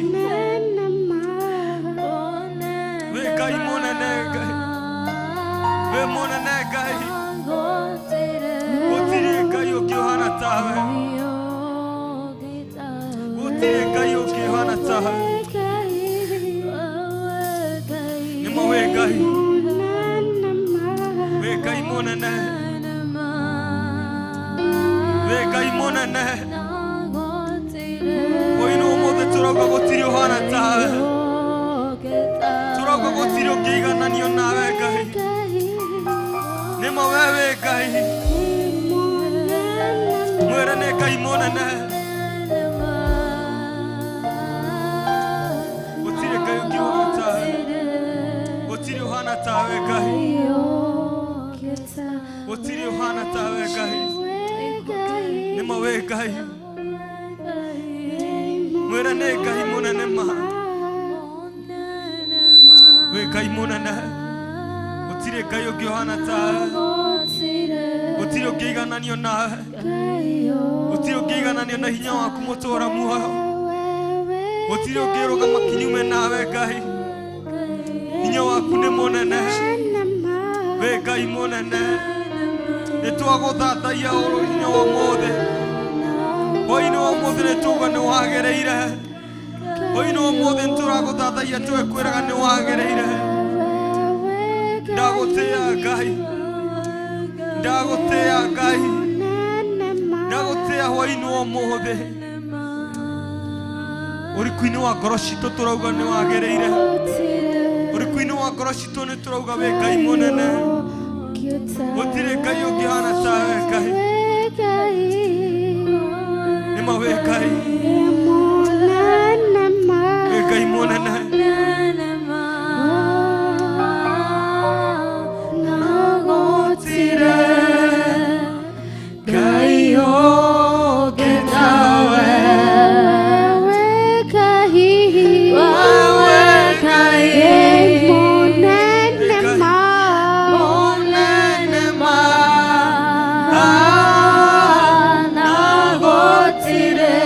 Wĩ Ngai mũnene Ngai. Wĩ mũnene Ngai. Gũtirĩ Ngai ũngĩ ũhana tawe. Gũtirĩ Ngai ũngĩ ũhana tawe. Nĩma wĩ Ngai. Wĩ Ngai mũnene. Wĩ Ngai mũnene. Hwaĩ-inĩ wa ũmũthĩ tũrauga gũtirĩ ũhana tawe. Tũrauga gũtirĩ ũngĩigananio nawe Ngai. Nĩma we wĩ Ngai. Mwĩre nĩ Ngai mũnene. Gũtirĩ Ngai ũngĩ ũhana tawe. Gũtirĩ ũhana tawe Ngai. Gũtirĩ ũhana tawe Ngai. Nĩma wĩ Ngai. Mwĩre nĩ Ngai mũnene ma. Wĩ Ngai mũnene. Gũtirĩ Ngai ũngĩ ũhana tawe. Gũtirĩ ũngĩigananio nawe. Gũtirĩ ũngĩigananio na hinya waku mũtũũra muoyo. Gũtirĩ ũngĩrũgama kinyume nawe Ngai. Hinya waku nĩ mũnene. Wĩ Ngai mũnene. Nĩ twagũthathaiya ũrũ hinya wa ũmũthĩ. Hwaĩ-inĩ wa ũmũthĩ nĩ tuuga nĩ wagĩrĩire. Hwaĩ-inĩ wa ũmũthĩ nĩ tũragũthathaiya tũgĩkwĩraga nĩ wagĩrĩire. Ndagũtĩĩa Ngai. Ndagũtĩĩa Ngai. Ndagũtĩĩa hwaĩ-inĩ wa ũmũthĩ. Ũriku-inĩ wa ngoro citũ tũrauga nĩ wagĩrĩire. Ũriku-inĩ wa ngoro citũ nĩ tũrauga wĩ Ngai mũnene. Gũtirĩ Ngai ũngĩhana tawe Ngai. Nĩma wĩ Ngai. Wĩ Ngai mũnene. Ngai ũngĩ tawe. Mũnene ma. Na gũtirĩ.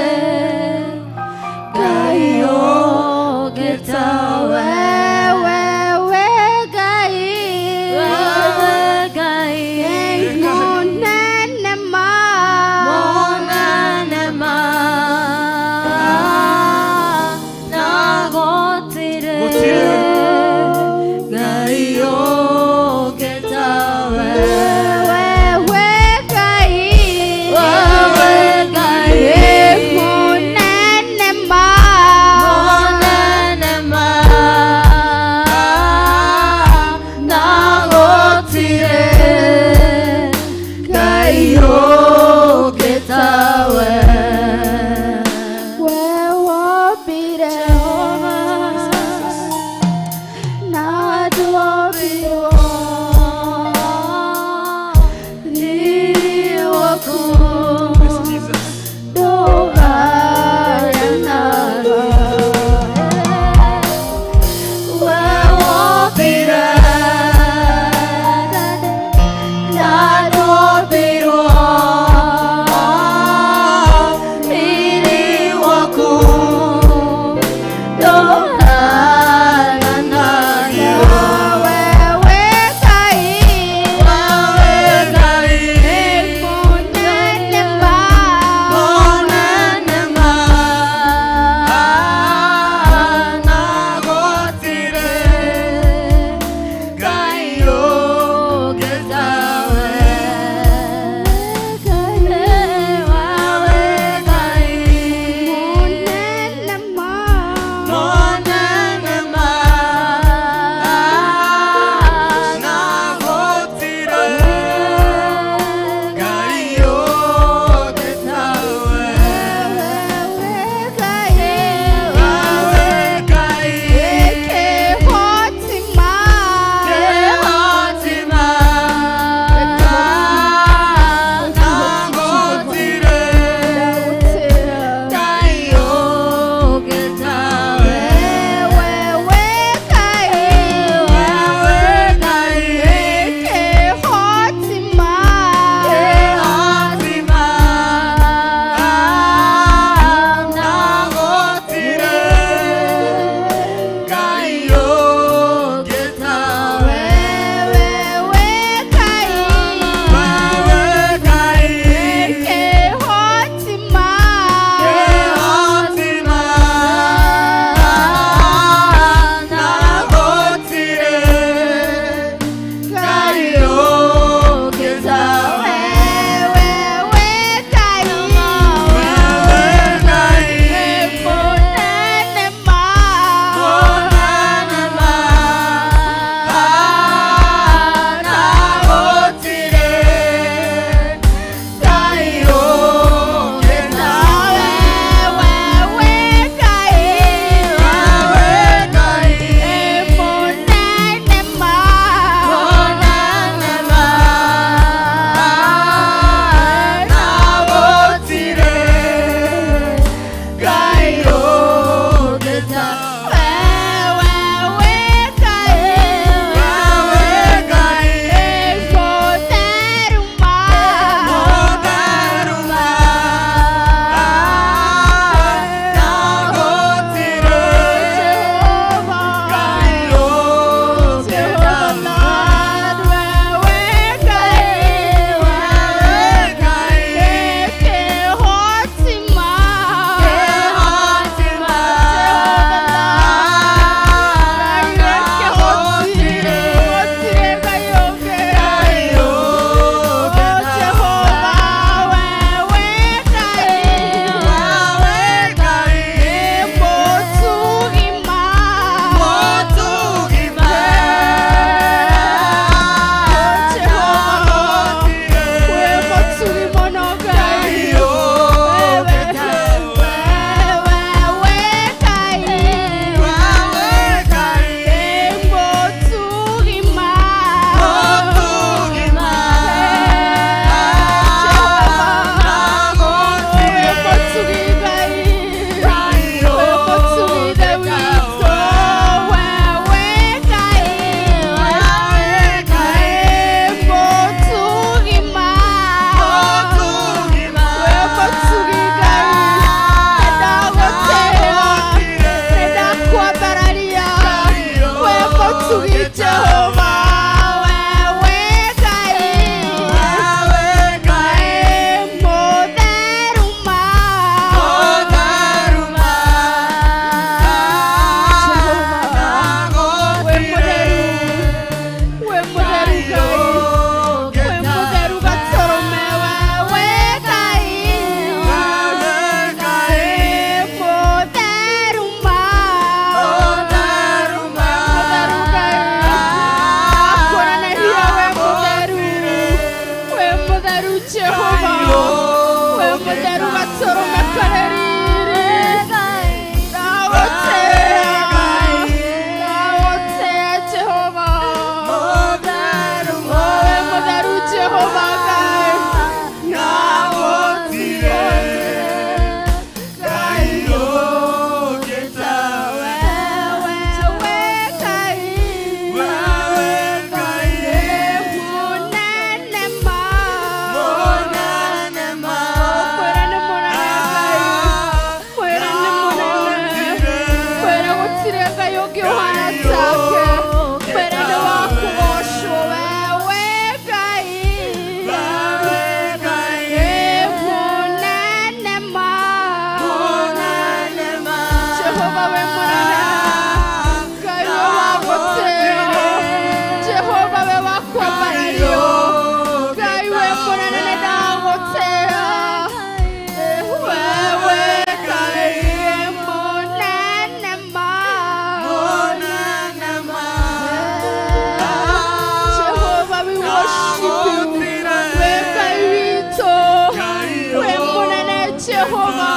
Jehova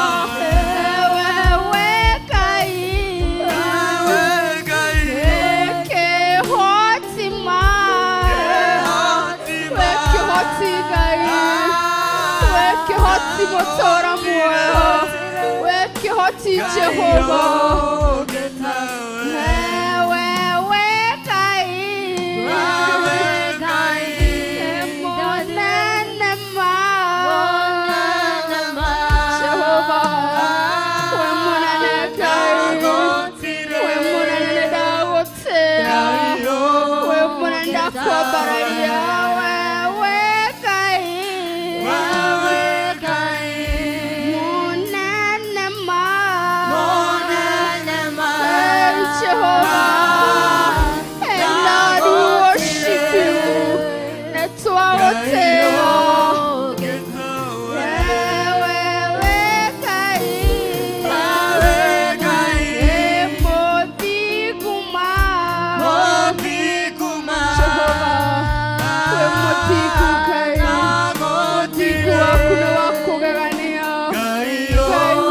wewe Ngai kĩhoti ma we kĩhoti Ngai we kĩhoti mũtũũra muoyo we kĩhoti Jehova wewe Ngai mũnene ma Jehova we mũnene Ngai we mũnene ndagũtĩĩa we mũnene ndakwambararia wewe Ngai mũnene ma Jehova and Lord we worship you nĩtwagũtĩĩa wewe Ngai mũthingu ma Jehova wĩ mũthingu Ngai mũthingu waku nĩ wa kũgegania Ngai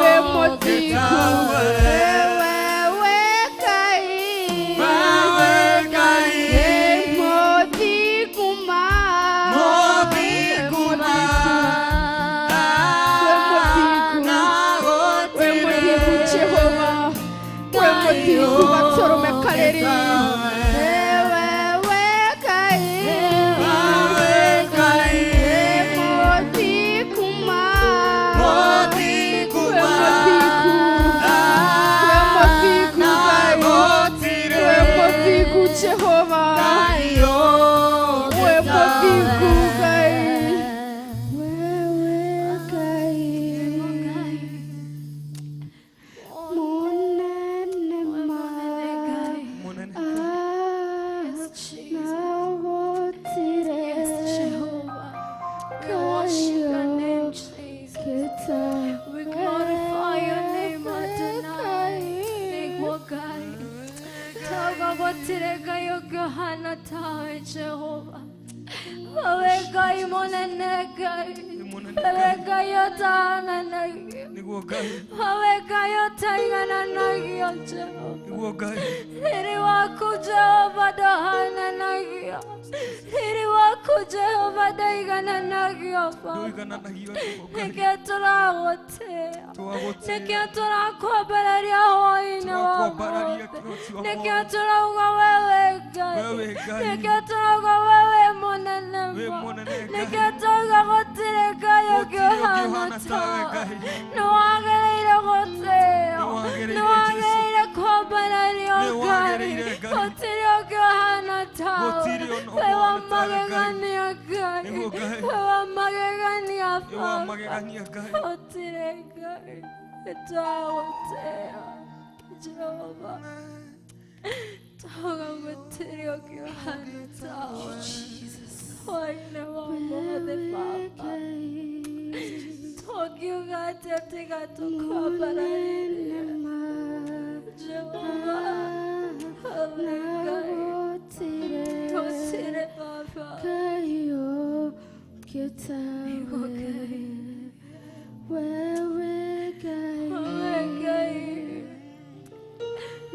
wĩ mũthingu wewe Ngai mũthingu ma wĩ mũthingu wĩ mũthingu Jehova wĩ mũthingu gatũrũme karĩri wewe Ngai mũthingu ma wĩ mũthingu wĩ mũthingu Ngai wĩ mũthingu Jehova wĩ mũthingu Ngai wewe Ngai mũnene ma We glorify your name, Adonai. Nĩguo Ngai gũtirĩ Ngai ũngĩ ũhana tawe Jehova. Wewe Ngai mũnene Ngai. Wewe Ngai ũtahananagio. Wewe Ngai ũtaigananagio Jehova. Riri waku Jehova ndũhananagio. Riri waku Jehova ndaigananagio Baba. Nĩkĩo tũragũtĩĩa. Nĩkĩo tũrakwambararia hwaĩ-inĩ wa ũmũthĩ. Nĩkĩo tũrauga wewe Ngai. Nĩkĩo tũrauga wewe mũnene ma. Nĩkĩo tũrauga gũtirĩ Ngai ũngĩ ũhana tawe. Nĩwagĩrĩire gũtĩĩo. Nĩwagĩrĩire kwambarario Ngai. Gũtirĩ ũngĩ ũhana tawe. Wĩ wa magegania Ngai. Wĩ wa magegania Baba. Gũtirĩ Ngai. Nĩtwagũtĩĩa Jehova. Tauga gũtirĩ ũngĩ ũhana tawe. Hwaĩ-inĩ wa ũmũthĩ Baba. Tũngiuga atĩa tiga tũkwambararie Jehova. Wewe Ngai. Gũtirĩ Baba. Nĩguo Ngai. Wewe Ngai Wewe Ngai.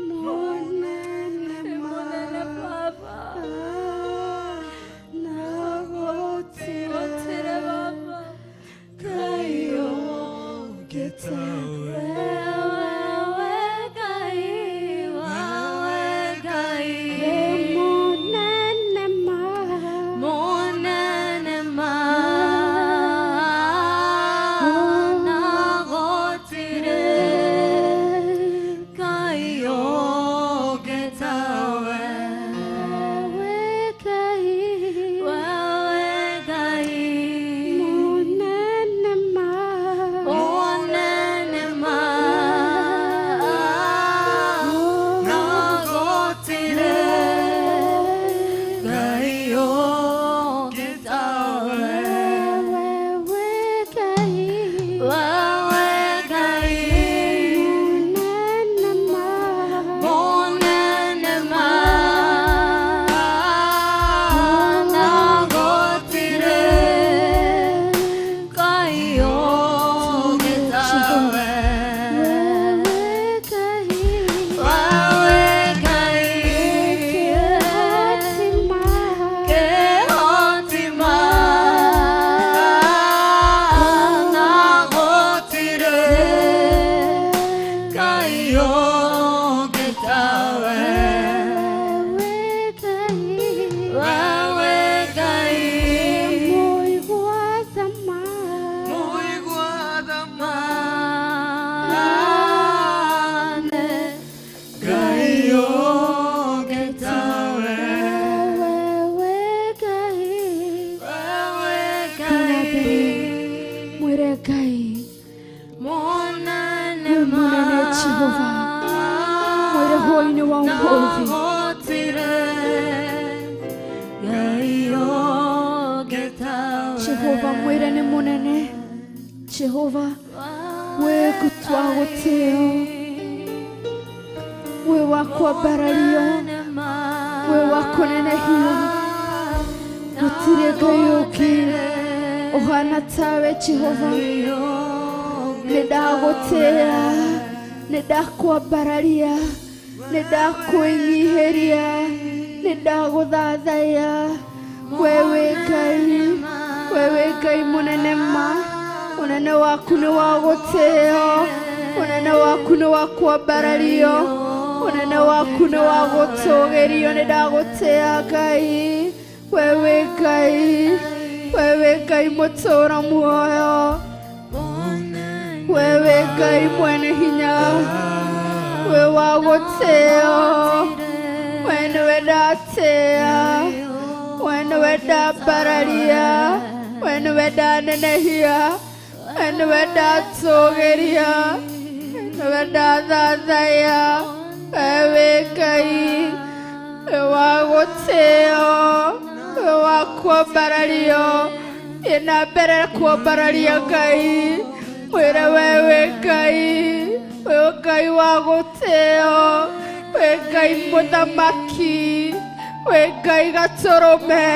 mũnene ma Mũnene Baba. na gũtirĩ Gũtirĩ Baba. Ngai ũngĩ tawe. Wewe Ngai. Wewe Ngai. Mũnene ma Mũnene ma na gũtirĩ Ngai ũngĩ tawe. Wewe Ngai Wewe Ngai. mũnene ma Mũnene ma Jehova mwĩre hwainĩ wa ũmũthĩ. Jehova mwĩre nĩ mũnene. Jehova wĩ gũtwa gũtĩo, wĩ wa kwambarario, wĩ wa kũnenehio. Gũtirĩ Ngai ũngĩ ũhana tawe Jehova. Nĩ ndagũtĩĩa, nĩ ndakwambararia, nĩ ndakwĩnyihĩria, nĩ ndagũthathaiya. We wĩ Ngai, we wĩ Ngai mũnene ma. Ũnene waku nĩ wa gũtĩo, ũnene waku nĩ wa kwambarario, ũnene waku nĩ wa gũtũgĩrio. Nĩ ndagũtĩĩa Ngai, we wĩ Ngai, we wĩ Ngai mũtũũra muoyo, we wĩ Ngai mwene hinya, wĩ wa gũtĩo. We nĩwe ndatĩĩa, we nĩwe ndambararia, we nĩwe ndanenehia, we nĩwe ndatũgĩria, we nĩwe ndathathaiya. We wĩ Ngai, wĩ wa gũtĩo, wĩ wa kwambarario. Thiĩ na mbere kwambararia Ngai, mwĩre we wĩ Ngai, wĩ Ngai wa gũtĩo, wĩ Ngai mũthamaki, wĩ Ngai gatũrũme,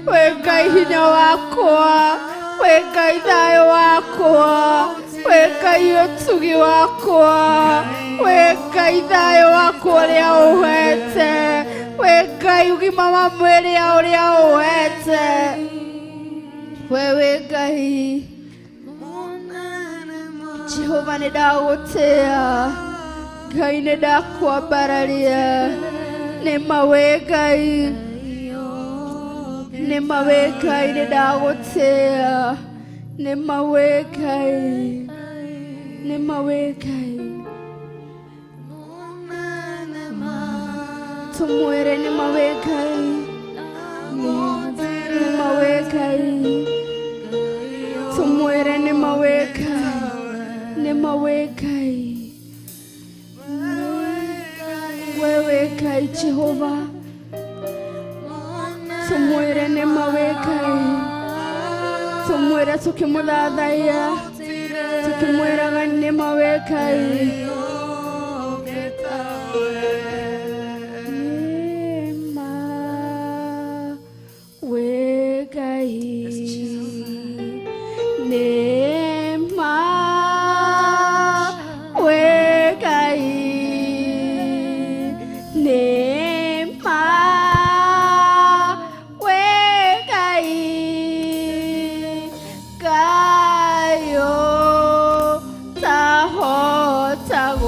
wĩ Ngai hinya wakwa, wĩ Ngai thayũ wakwa, wĩ Ngai ũtugi wakwa, wĩ Ngai thayũ wakwa ũrĩa ũhete, wĩ Ngai ũgima wa mwĩrĩ ũrĩa ũhete. We wĩ Ngai. Jehova nĩ ndagũtĩĩa, Ngai nĩ ndakwambararia. Nĩ ma wĩ Ngai, nĩ ma wĩ Ngai, nĩ ndagũtĩĩa. Nĩ ma wĩ Ngai, nĩ ma wĩ Ngai. Tũmwĩre nĩ ma wĩ Ngai, nĩ ma wĩ Ngai. Tũmwĩre nĩ ma wĩ Ngai, nĩ ma wĩ Ngai. We wĩ Ngai Jehova, tũmwĩre nĩ ma wĩ Ngai. Tũmwĩre tũkĩmũthathaiya, tũkĩmwĩraga nĩ ma wĩ Ngai. Nĩ ma wĩ Ngai, nĩ ma wĩ Ngai, nĩ ma wĩ Ngai. Ngai ũtahotagwo.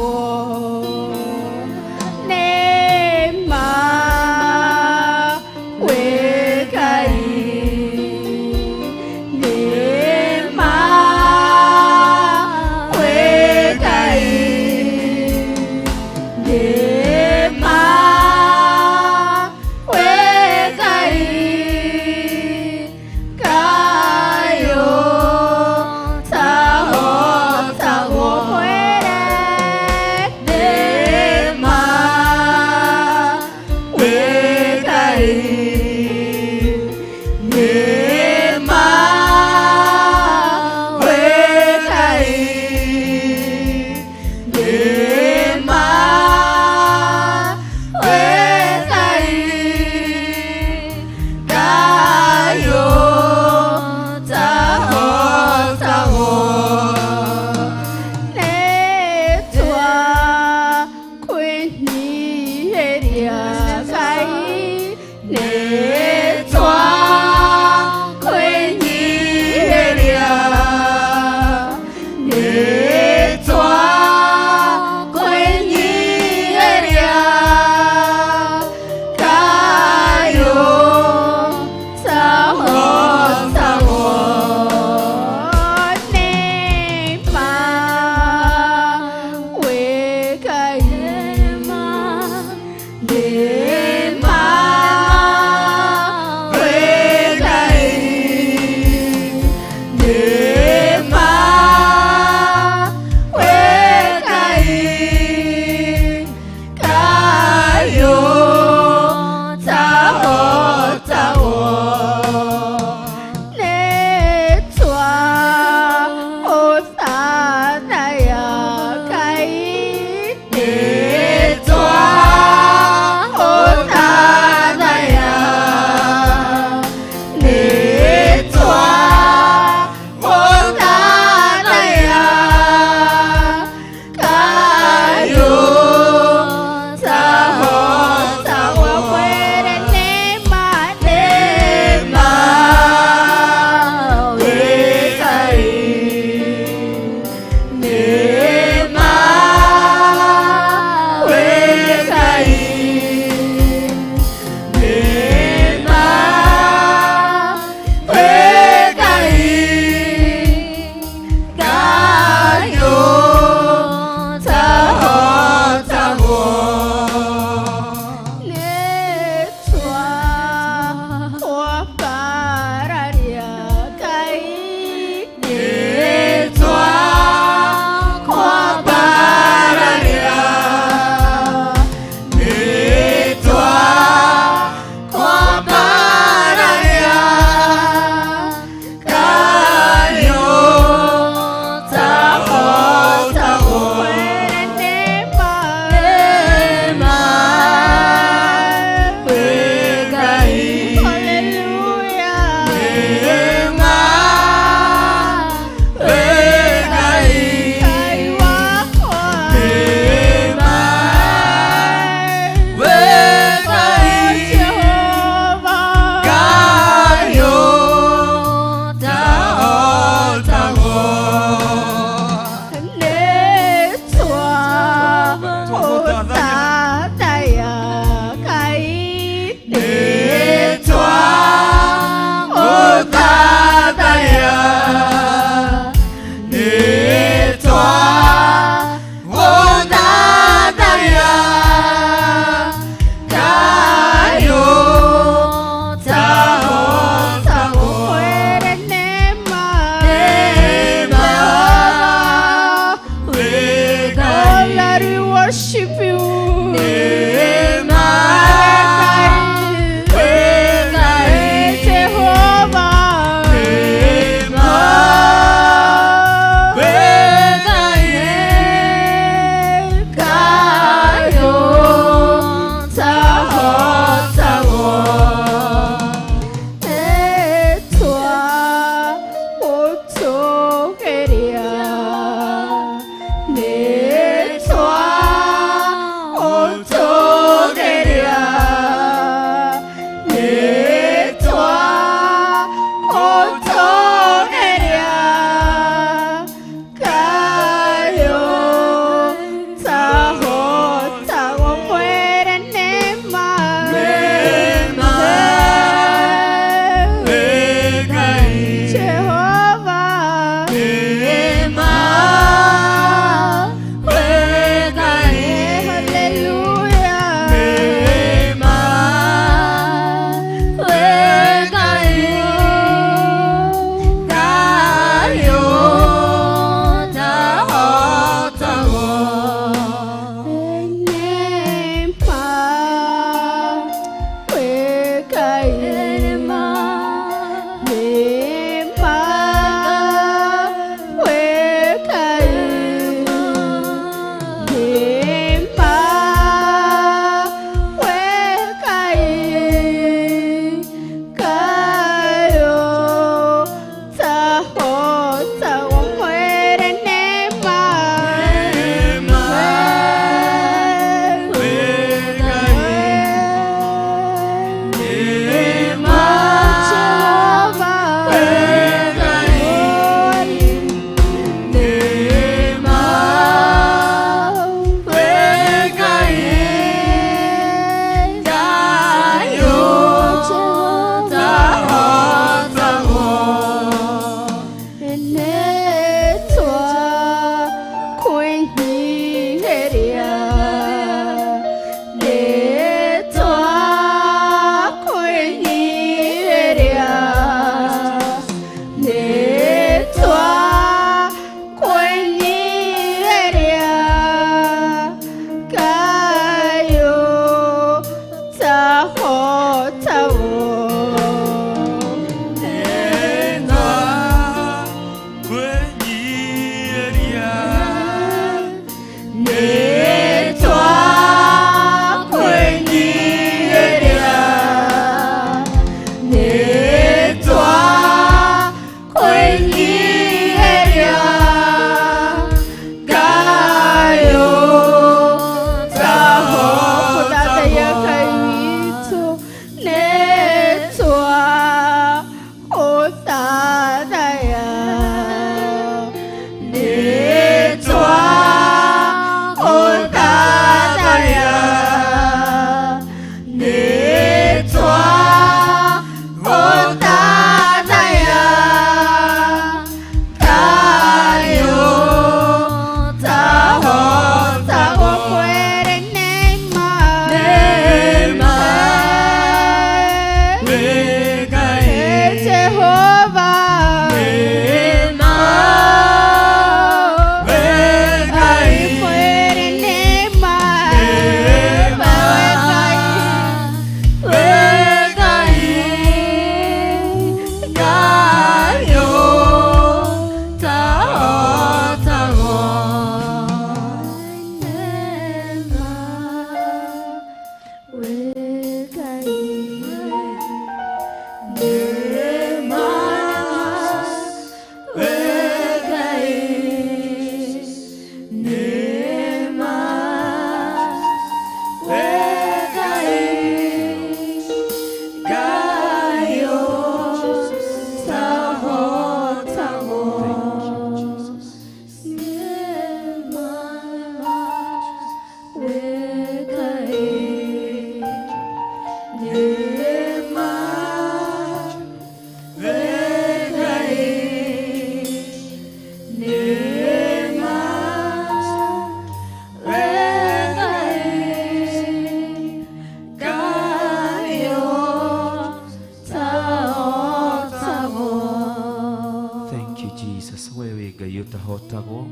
ũtahotagwo,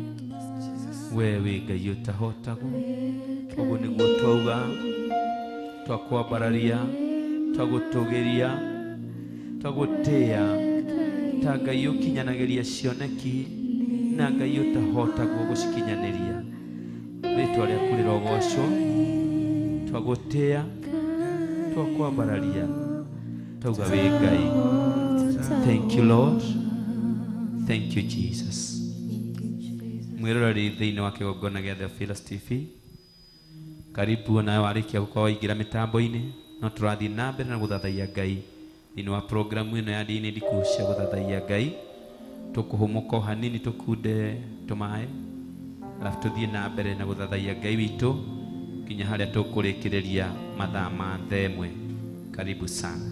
we wĩ Ngai ũtahotagwo. Ũguo nĩguo twauga, twakwambararia, twagũtũgĩria, twagũtĩĩa ta Ngai ũkinyanagĩria cioneki na Ngai ũtahotagwo gũcikinyanĩria. Rĩtwa rĩaku rĩrogocwo, twagũtĩĩa, twakwambararia, twauga wĩ Ngai. Thank you Lord, thank you Jesus. Mwĩroreri thĩinĩ wa kĩgongona gĩa Theophilus TV, karibu nawe warĩkia gũkorwo waingĩra mĩtambo-inĩ, no tũrathiĩ na mbere na gũthathaiya Ngai thĩinĩ wa programu ĩno ya ndini ndiku cia gũthathaiya Ngai. Tũkũhũmũka o hanini tũkunde tũmaĩ, alafu tũthiĩ na mbere na gũthathaiya Ngai witũ nginya harĩa tũkũrĩkĩrĩria mathaa ma thaa ĩmwe. Karibu sana.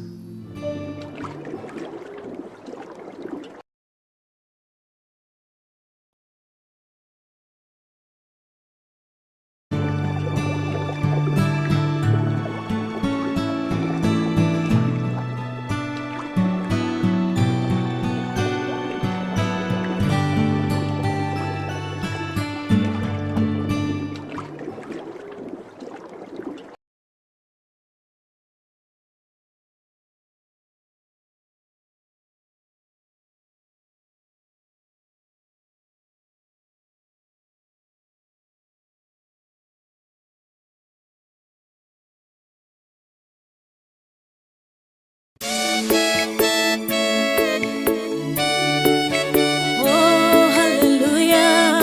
Oh, hallelujah.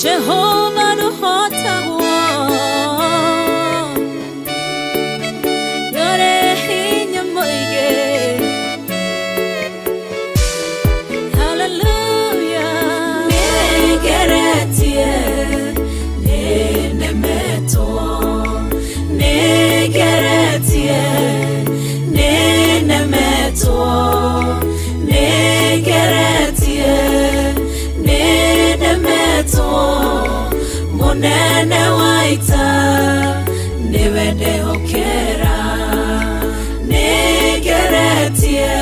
Jehovah nũhotagwo, nĩũrĩ hinya mũingĩ. Hallelujah. Nĩngeretie, nĩnemetwo, nĩngeretie, nĩnemetwo, nĩngeretie, nĩnemetwo. Mũnene wa ita nĩwe ndehokera. Nĩngeretie,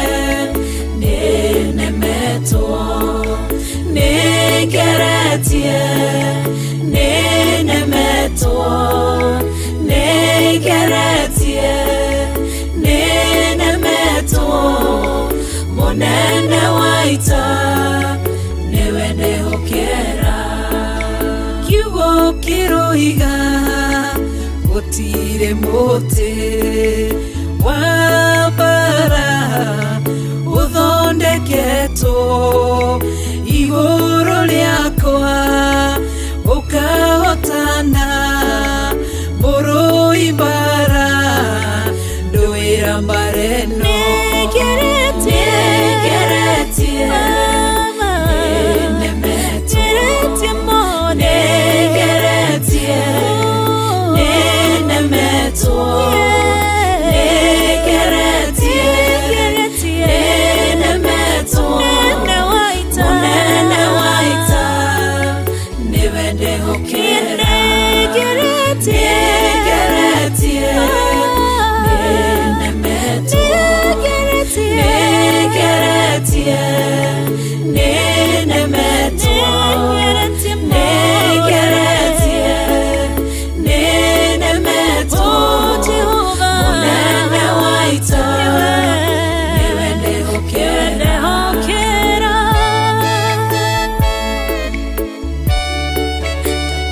nĩnemetwo, nĩngeretie, nĩnemetwo, nĩngeretie, nĩnemetwo. Mũnene wa ita nĩwe ndehokera. Kiugo kĩroiga gũtirĩ mũtĩ wa mbara ũthondeketwo igũrũ rĩakwa ũkahotana mũrũi mbara ndũĩra mbara ĩno. Nĩngeretie, Nĩngeretie, nĩnemetwo, nĩngeretie, nĩnemetwo, nĩngeretie, nĩnemetwo. Mũnene wa ita nĩwe ndehokera. Nĩngeretie, nĩnemetwo, nĩngeretie, nĩnemetwo, nĩngeretie, nĩnemetwo. Mũnene wa ita nĩwe ndehokera.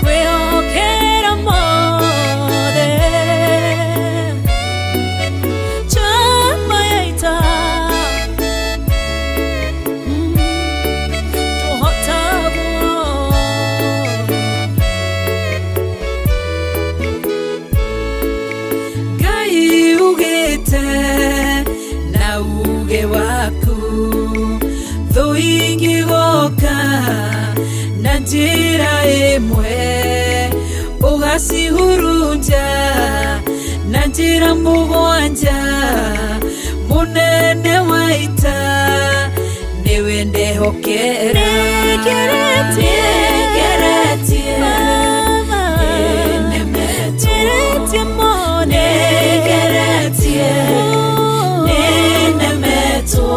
Kwĩhokera mothe njamba ya ita tũhotagwo. Ngai ugĩte na uge waku thũ ingĩgoka na njĩra ĩmwe ũgacihurunja na njĩra mũgwanja. Mũnene wa ita nĩwe ndehokera. Nĩngeretie, Nĩngeretie, nĩnemetwo, nĩngeretie, nĩnemetwo,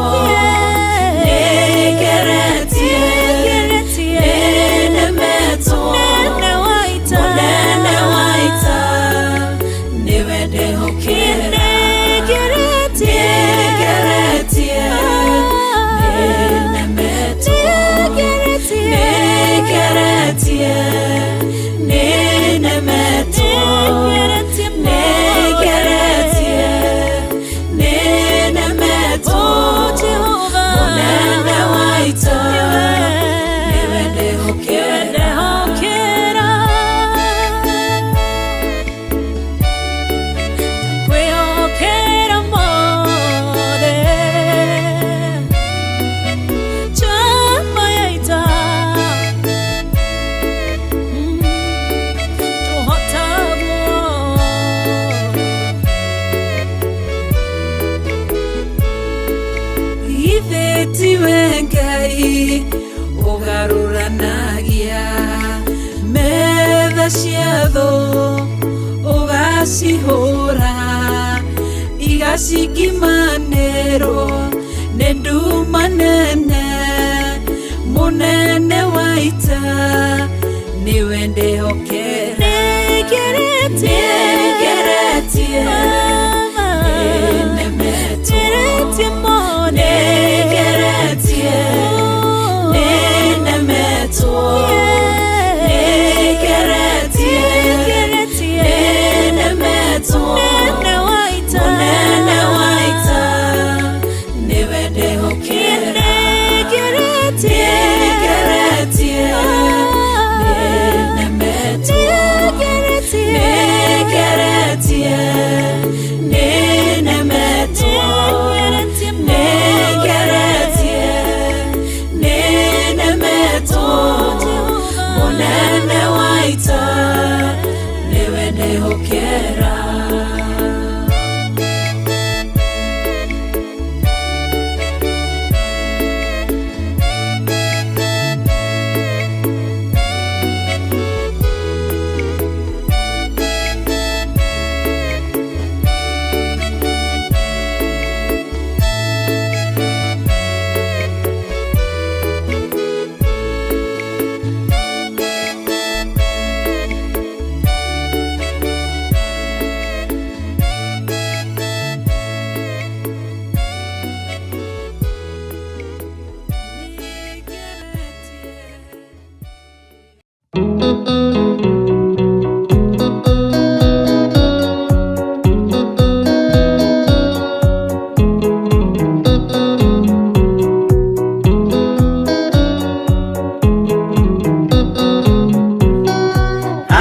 Cia thũ ũgacihũra igacingimanĩrwo nĩ nduma nene mũnene wa ita nĩwe ndĩhokera nĩngeretie nĩnemetwo nĩngeretie nĩnemetwo nĩngeretie nĩnemetwo mũnene wa ita nĩwe ndĩhokera nĩngeretie nĩnemetwo nĩngeretie nĩnemetwo nĩngeretie nĩnemetwo mũnene wa ita nĩwe ndĩhokera.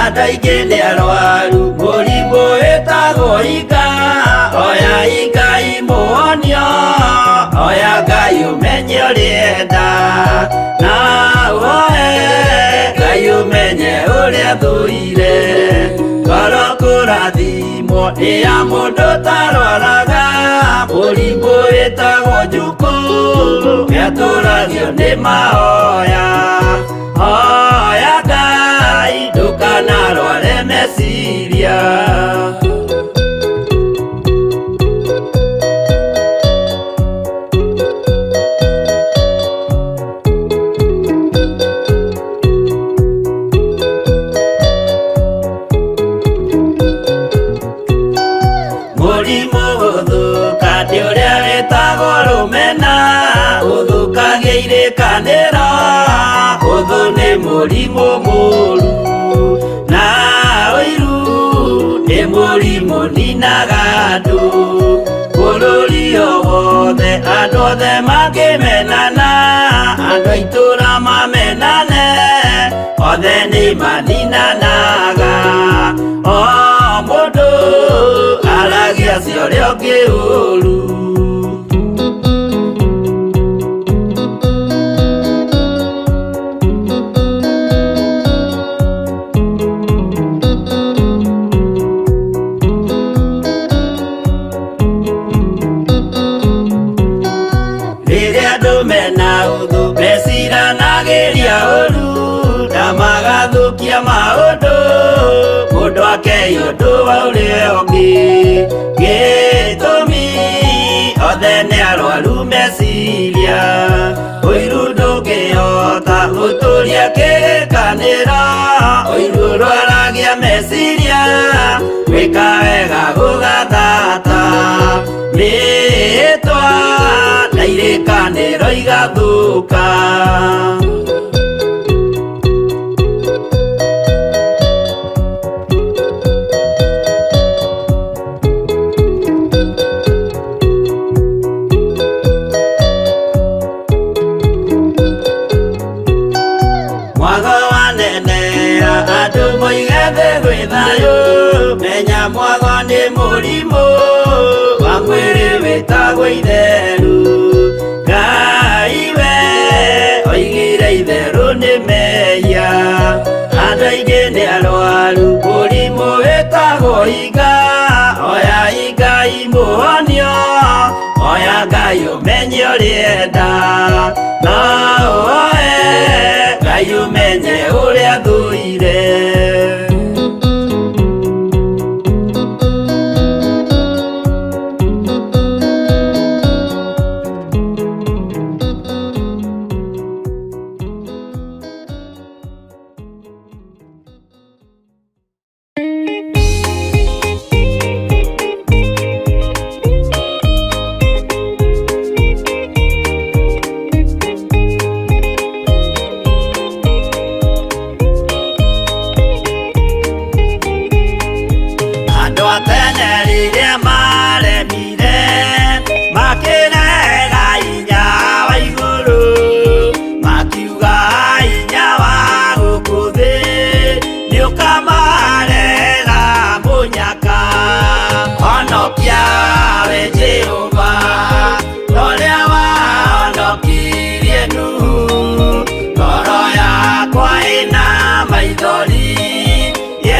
Andũ aingĩ nĩ arwaru mũrimũ wĩtagwo ika oya Ngai mũhonio oya Ngai ũmenye ũrĩenda na woe Ngai ũmenye ũrĩa thũire ngoro kũrathimwo nĩ ya mũndũ ũtarwaraga mũrimũ wĩtagwo njukũ nĩatũragio nĩ mahoya hoya Ngai ndũkanarware meciria. Mũrimũ gũthũka nĩ ũrĩa wĩtagwo rũmena ũthũkagia irĩkanĩro ũthũ nĩ mũrimũ mũru na ũiru nĩ mũrimũ ninaga andũ bũrũri o wothe andũ othe mangĩmenana andũ a itũũra mamenane othe nĩ maninanaga o mũndũ aragia cia ũrĩa ũngĩ ũru. Rĩrĩa andũ mena ũthũ meciranagĩria ũru na magathũkia maũndũ mũndũ akei ũndũ wa ũrĩa ũngĩ gĩtũmi othe nĩ arwaru meciria ũiru ndũngĩhota gũtũria kĩrĩkanĩro ũiru ũrwaragia meciria gwĩka wega gũgathata mĩĩtwa na irĩkanĩro igathũka. Mwago wanenea andũ moige thĩ gwĩ thayũ menya mwago nĩ mũrimũ wa mwĩrĩ wĩtagwo itheru Ngai we oigire itherũ nĩ mehia andũ aingĩ nĩ arwaru mũrimũ wĩtagwo iga oya Ngai mũhonio oya Ngai ũmenye ũrĩenda na ũhoe Ngai ũmenye ũrĩa thũire.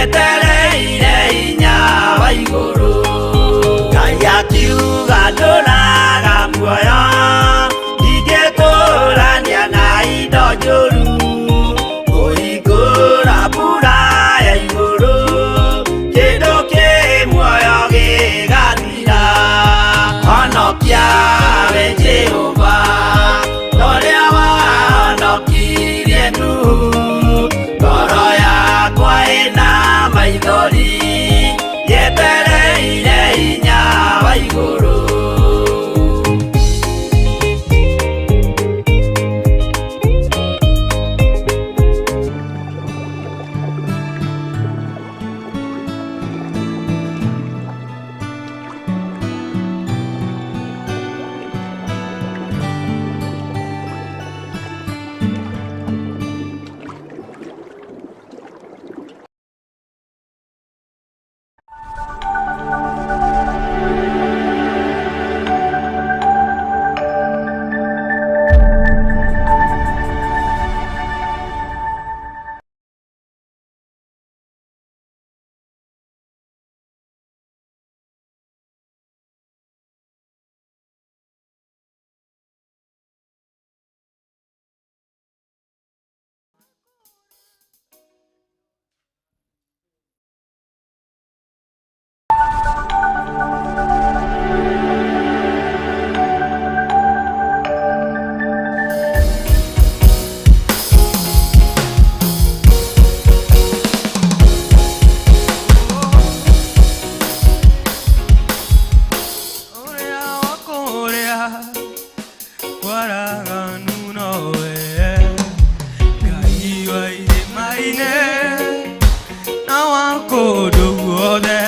Yetereire hinya wa igũrũ. Ngai akiuga ndũraga muoyo, ndingĩtũrania na indo njũru. Kũhingũra mbura ya igũrũ, kĩndũ kĩ muoyo gĩgathira. Honokia we Jehova, ta ũrĩa wahonokirie Nuhu. Ngoro yakwa ĩna maithori, yetereire hinya wa igũrũ. Ũrĩa wa kũrĩa kwaraganu nowe, Ngai wa irĩma-inĩ na wa kũndũ guothe,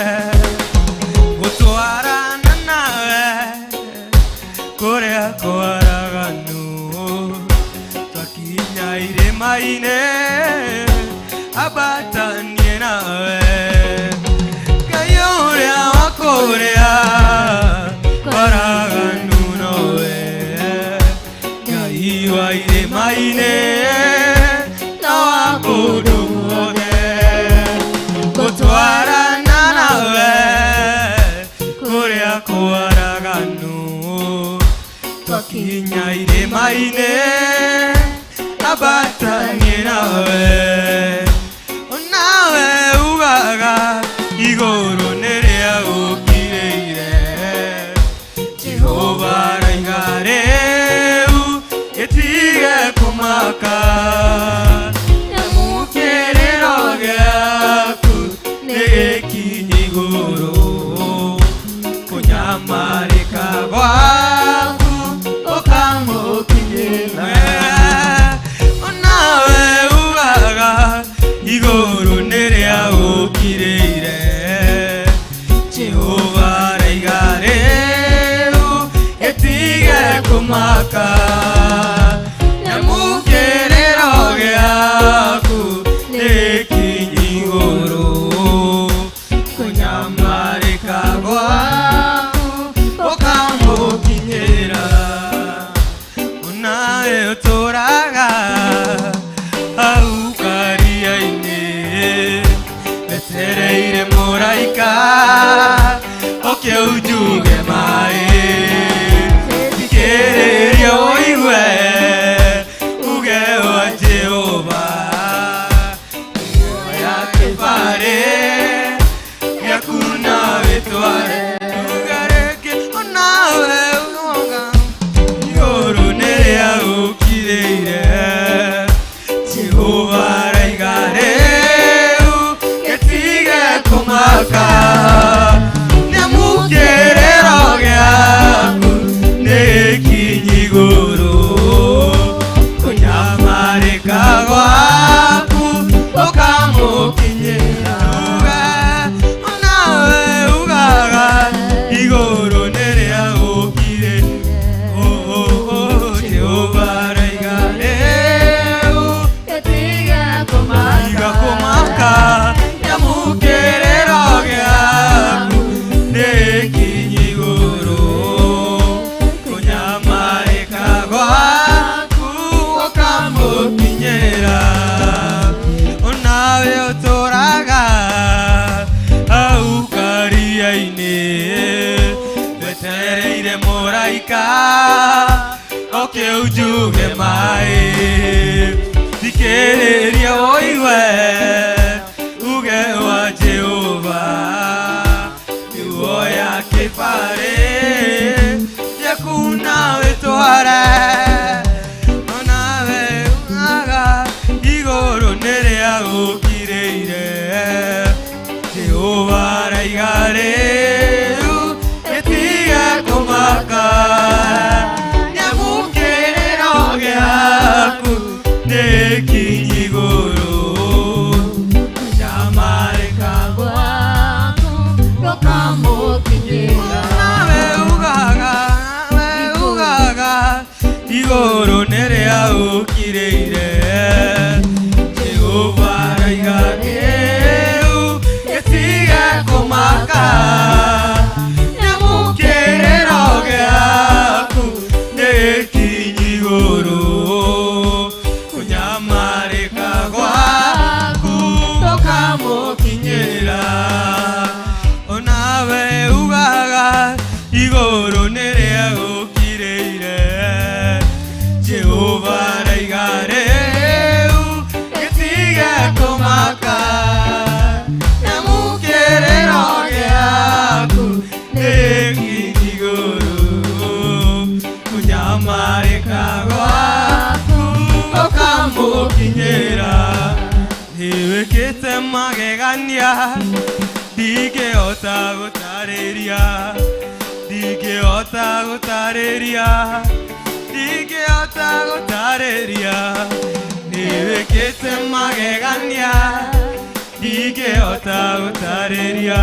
gũtwarana nawe kũrĩa kwaraganu, twakinya irĩma-inĩ ambatanie nawe. Ngai ũrĩa wa kũrĩa kwaraganu nowe, Ngai wa irĩma-inĩ na wa kũndũ guothe, gũtwarana nawe kũrĩa kwaraganu, twakinya irĩma-inĩ ambatanie nawe. Nawe ugaga igũrũ nĩrĩa gũkirĩire, Jehova araiga rĩu gĩtige kũmaka, kĩrĩro gĩaku nĩ gĩkinye igũrũ, kũnyamarĩka gwaku gũkamũkinyĩra. Nawe ugaga igũrũ nĩrĩa gũkirĩire, Jehova araiga rĩu gĩtige kũmaka, nyamũkĩrĩro gĩaku nĩ gĩkinye igũrũ, kũnyamarĩka gwaku gũkamũkinyĩra. Nawe ũtũraga hau karia-inĩ, wetereire mũraika oke unjuge maĩ, thikĩrĩria ũigue uge wa Jehova, oya kĩbarĩ gĩaku na wĩtware. Uga rĩngĩ, onawe uga igũrũ nĩrĩa gũkirĩire, Jehova araiga rĩu gĩtige kũmaka, nĩamũkĩrĩro gĩaku nĩ gĩkinye igũrũ, kũnyamarĩka gwaku gũkamũkinyĩra. Uga onawe ugaga igũrũ nĩrĩa gũkirĩire, Jehova araiga rĩu gĩtige Ũke unjuge maĩ thikĩrĩria woigue uge wa Jehova nĩwoya kĩbarĩ gĩaku nawe tware onawe ugaga igũrũ nĩrĩa gũkirĩire Jehova araiga rĩu gĩtige kũmaka nyamũkĩrĩro gĩaku nĩkinyi igũrũ nyamarĩka Gwaku ndũkamũkinyĩra. Nawe ugaga, nawe ugaga igũrũ nĩrĩa ũkirĩire Jehova araiga rĩu gĩtige kũmaka nyamũkĩrĩro gĩaku nĩkinyi igũrũ kũnyamarĩka gwaku ndũkamũkinyĩra onawe ugaga igũrũ nĩrĩa gũkirĩire Jehova araiga rĩu gĩtige kũmaka nyamũkĩrĩro gĩaku nĩkinyi igũrũ kũnyamarĩka gwaku ũkamũkinyĩra nĩwĩkĩte magegania ndingĩhota gũtarĩria ndingĩhota gũtarĩria ndingĩhota gũtarĩria nĩwĩkĩte magegania ndingĩhota gũtarĩria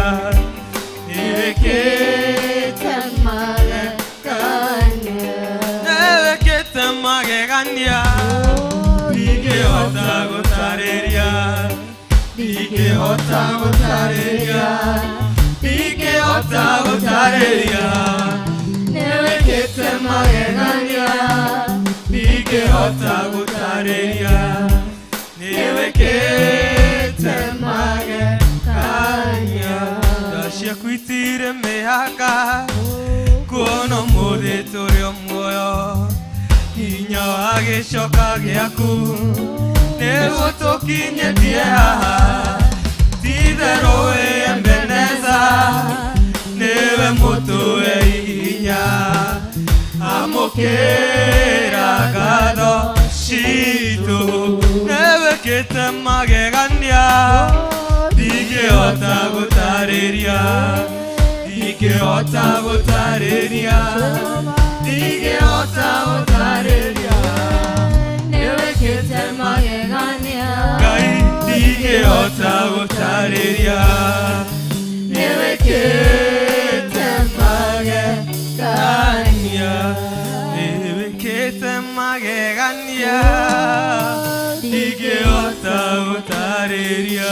nĩwĩkĩte Magegania. nĩwĩkĩte magegania ndingĩhota gũtarĩria ndingĩhota gũtarĩria ndingĩhota gũtarĩria nĩwĩkĩte magegania ndingĩhota gũtarĩria nĩwĩkĩte magegania tha ciaku itirĩ mĩhaka kuona ũmũthĩ tũrĩ o muoyo hinya wa gĩcoka gĩaku nĩguo tũkinyĩtie haha ti-itherũ wĩ Ebeneza nĩwe mũtũe hinya amũkĩra ngatho citũ nĩwĩkĩte magegania ndingĩhota gũtarĩria ndingĩhota gũtarĩria ndingĩhota gũtarĩria Nĩwĩkĩte magegania. Ngai ndingĩhota gũtarĩria nĩwĩkĩte magegania nĩwĩkĩte magegania ndingĩhota gũtarĩria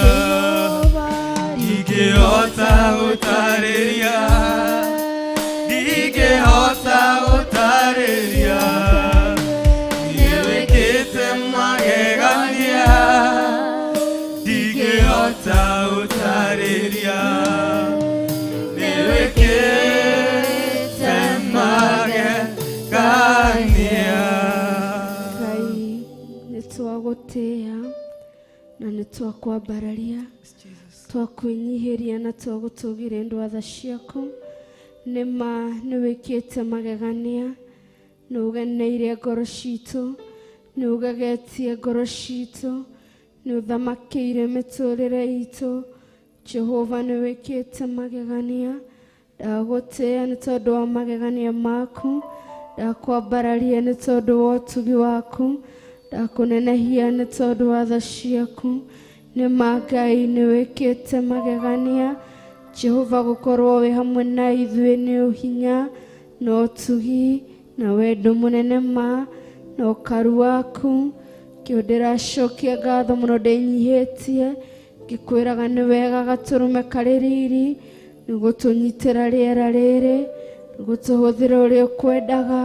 ndingĩhota gũtarĩria ndingĩhota gũtarĩria nĩwĩkĩte magegania ndingĩhota gũtarĩria nĩwĩkĩte magegania. Ngai nĩ twagũtĩĩa na nĩ twakwambararia twakwĩnyihĩria na twagũtũgĩria ndũ wa tha ciaku nĩ ma nĩ wĩkĩte magegania nĩ ũgeneire ngoro citũ nĩ ũgegetie ngoro citũ nĩ ũthamakĩire mĩtũrĩre itũ Jehova nĩ wĩkĩte magegania ndagũtĩĩa nĩ tondũ wa magegania maku ndakwambararia nĩ tondũ wa ũtugi waku ndakũnenehia nĩ tondũ wa tha ciaku nĩ ma Ngai nĩ wĩkĩte magegania Jehova gũkorwo wĩ hamwe na ithuĩ nĩ ũhinya na ũtugi na wendo mũnene ma na ũkaru waku kĩo ndĩracokia ngatho mũno ndĩnyihĩtie ngĩkwĩraga nĩ wega gatũrũme karĩ riri nĩ gũtũnyitĩra rĩera rĩrĩ nĩ gũtũhũthĩra ũrĩa ũkwendaga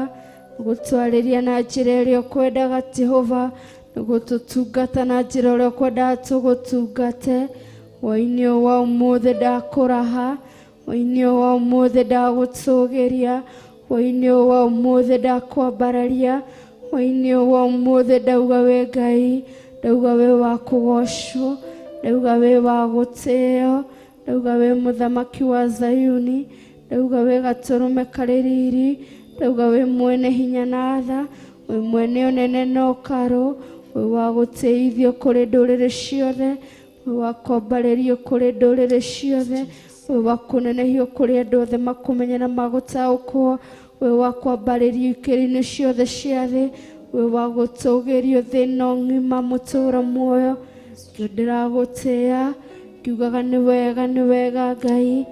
nĩ gũtwarĩria na njĩra ĩrĩa ũkwendaga Jehova nĩ gũtũtungata na njĩra ũrĩa ũkwendaga tũgũtungate hwaĩ-inĩ ũyũ wa ũmũthĩ ndakũraha hwaĩ-inĩ ũyũ wa ũmũthĩ ndagũtũgĩria hwaĩ-inĩ ũyũ wa ũmũthĩ ndakwambararia Hwaĩ-inĩ wa ũmũthĩ ndauga we Ngai, ndauga we wa kũgocwo, ndauga we wa gũtĩo, ndauga we mũthamaki wa Zayuni, ndauga we gatũrũme karĩ riri, ndauga we mwene hinya na tha, we mwene ũnene na ũkarũ, we wa gũtĩithio kũrĩ ndũrĩrĩ ciothe, we wa kwambarĩrio kũrĩ ndũrĩrĩ ciothe, we wa kũnenehio kũrĩ andũ othe makũmenye na magũtaũkwo, we wa kwambarĩrio ikĩro-inĩ ciothe cia thĩ, we wa gũtũgĩrio thĩ ĩno ng'ima mũtũũra muoyo. Nĩkĩo ndĩragũtĩĩa ngiugaga nĩ wega, nĩ wega Ngai,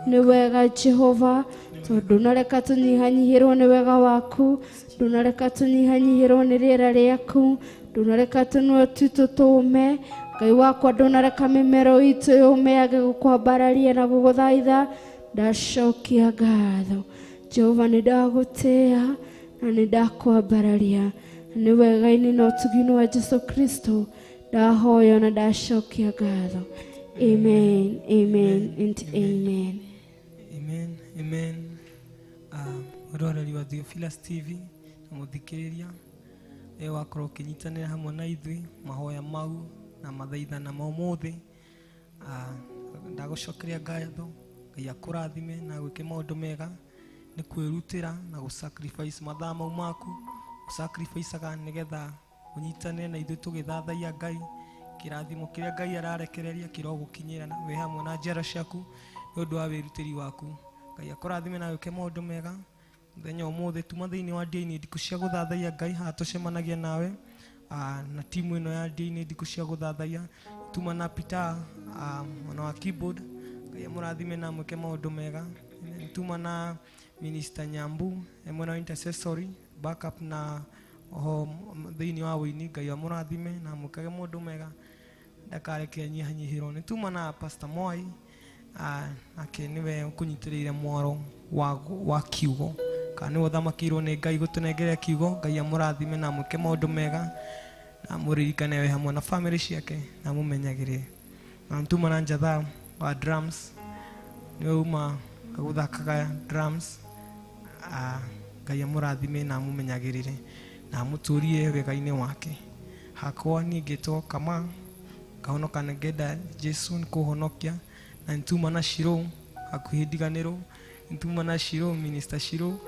nĩ wega Jehova, tondũ ndũnareka tũnyihanyihĩrwo nĩ wega waku, ndũnareka tũnyihanyihĩrwo nĩ rĩera rĩaku, ndũnareka tũnua twitũ tũũme. Ngai wakwa, ndũnareka mĩmero itũ yũme yage gũkwambararia na gũgũthaitha. Ndacokia ngatho Jehova, nĩ ndagũtĩĩa na nĩ ndakwambararia, nĩ wega-inĩ na ũtugi-inĩ wa Jesu Kristo ndahoya na ndacokia ngatho. Amen, amen and amen. Amen, amen. Mwĩroreri wa Theophilus TV na mũthikĩrĩria, we wakorwo ũkĩnyitanĩra hamwe na ithuĩ mahoya mau na mathaithana ma ũmũthĩ. Ndagũcokeria ngatho, Ngai akũrathime na agwĩke maũndũ mega nĩ kwĩrutĩra na gũ-sacrifice mathaa mau maku ũsacrificaga nĩgetha ũnyitanĩre na ithuĩ tũgĩthathaiya Ngai. Kĩrathimo kĩrĩa Ngai ararekereria kĩrogũkinyĩra wĩ hamwe na njiaro ciaku nĩ ũndũ wa wĩrutĩri waku. Ngai akũrathime na agwĩke maũndũ mega mũthenya ũmũthĩ. Tuma thĩinĩ wa ndĩa-inĩ ndikũ cia gũthathaiya Ngai, haha tũcemanagia nawe na timu ĩno ya ndĩa-inĩ ndikũ cia gũthathaiya. Tuma na Peter, mwena wa keyboard, Ngai amũrathime na amwĩke maũndũ mega. Tuma na Minister Nyambu, mwena wa intercessory backup na oho thĩinĩ wa wũini, Ngai amũrathime na amwĩkage maũndũ mega, ndakareke anyihanyihĩrwo. Nĩ tuma na Pastor Moi, nake nĩwe ũkũnyitĩrĩire mwaro wa kiugo, kana nĩwe ũthamakĩirwo nĩ Ngai gũtũnengeria kiugo. Ngai amũrathime na amwĩke maũndũ mega na amũririkane we hamwe na family ciake na amũmenyagĩrĩre. Na nĩtuma na Njatha wa drums, nĩwe uma agũthakaga drums. Ngai amũrathime na amũmenyagĩrĩre na amũtũrie wega-inĩ wake. Hakwa niĩ ngĩtwo Kama, ngahonoka na ngenda Jesu nĩ kũhonokia. Na nĩtuma na Shiro hakuhĩ ndiganĩrwo, nĩtuma na Shiro, Minister Shiro,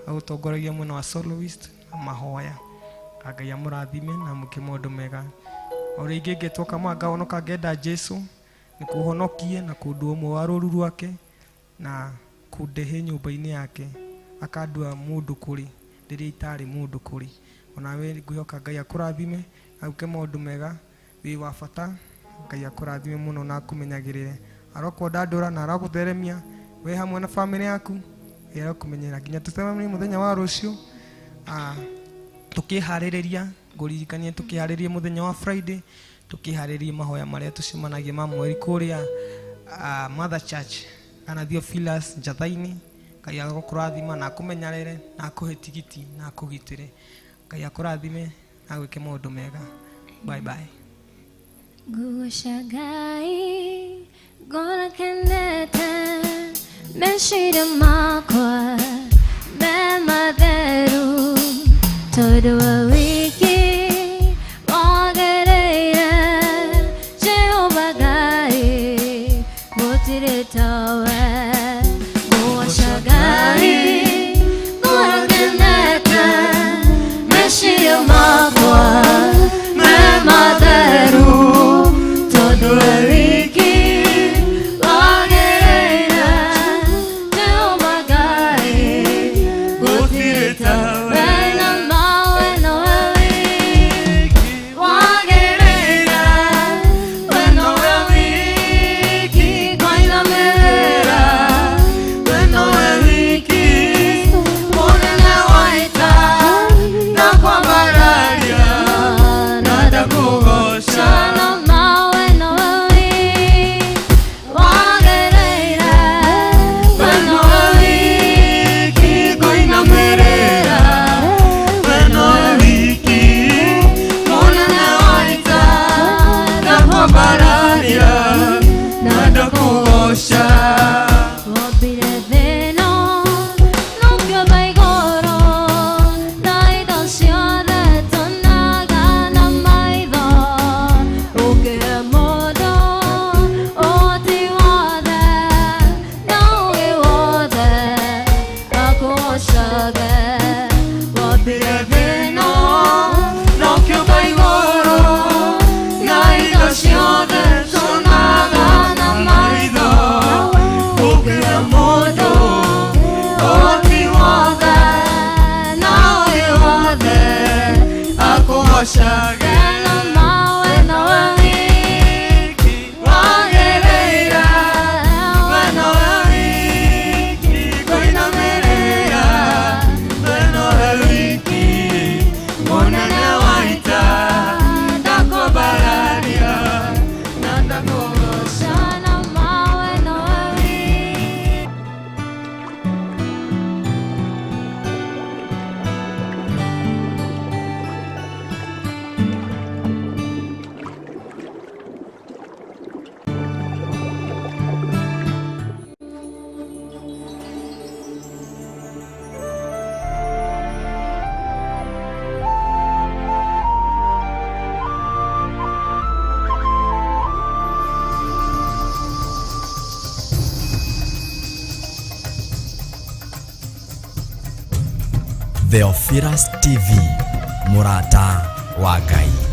agũtongoragia mwena wa soloist na mahoya. Ngai amũrathime na amwĩke maũndũ mega. O rĩngĩ ngĩtwo Kama, ngahonoka ngenda Jesu nĩ kũhonokie na kũndua ũmwe wa rũru rwake na kũndehe nyũmba-inĩ yake, akandua mũndũ kũrĩ rĩrĩa itarĩ mũndũ kũrĩ. Onawe ngwĩhoka Ngai akũrathime agwĩke maũndũ mega, wĩ wa bata. Ngai akũrathime mũno na akũmenyagĩrĩre, arokwandandũra na arogũtheremia we hamwe na family yaku, Ngai arokũmenyerera nginya tũcemanie mũthenya wa rũciũ. Tũkĩharĩrĩria, ngũririkanie tũkĩharĩrĩria mũthenya wa Friday, tũkĩharĩrĩria mahoya marĩa tũcemanagia ma mweri kũrĩa Mother Church kana Theophilus Njatha-inĩ. Ngai agũkũrathima na akũmenyerere na akũhe tigiti na akũgitĩre. Ngai akũrathime na agwĩke maũndũ mega. Bye bye. Ngũgoca Ngai ngoro kenete, meciria makwa me matheru, tondũ we wiki wongereire. Jehova Ngai, gũtirĩ tawe. Ngũgoca Ngai ngoro kenete, meciria makwa me matheru, tondũ we wiki wongereire. Jehova Ngai, gũtirĩ tawe. Na mawe nowe. Theophilus TV, mũrata wa Ngai.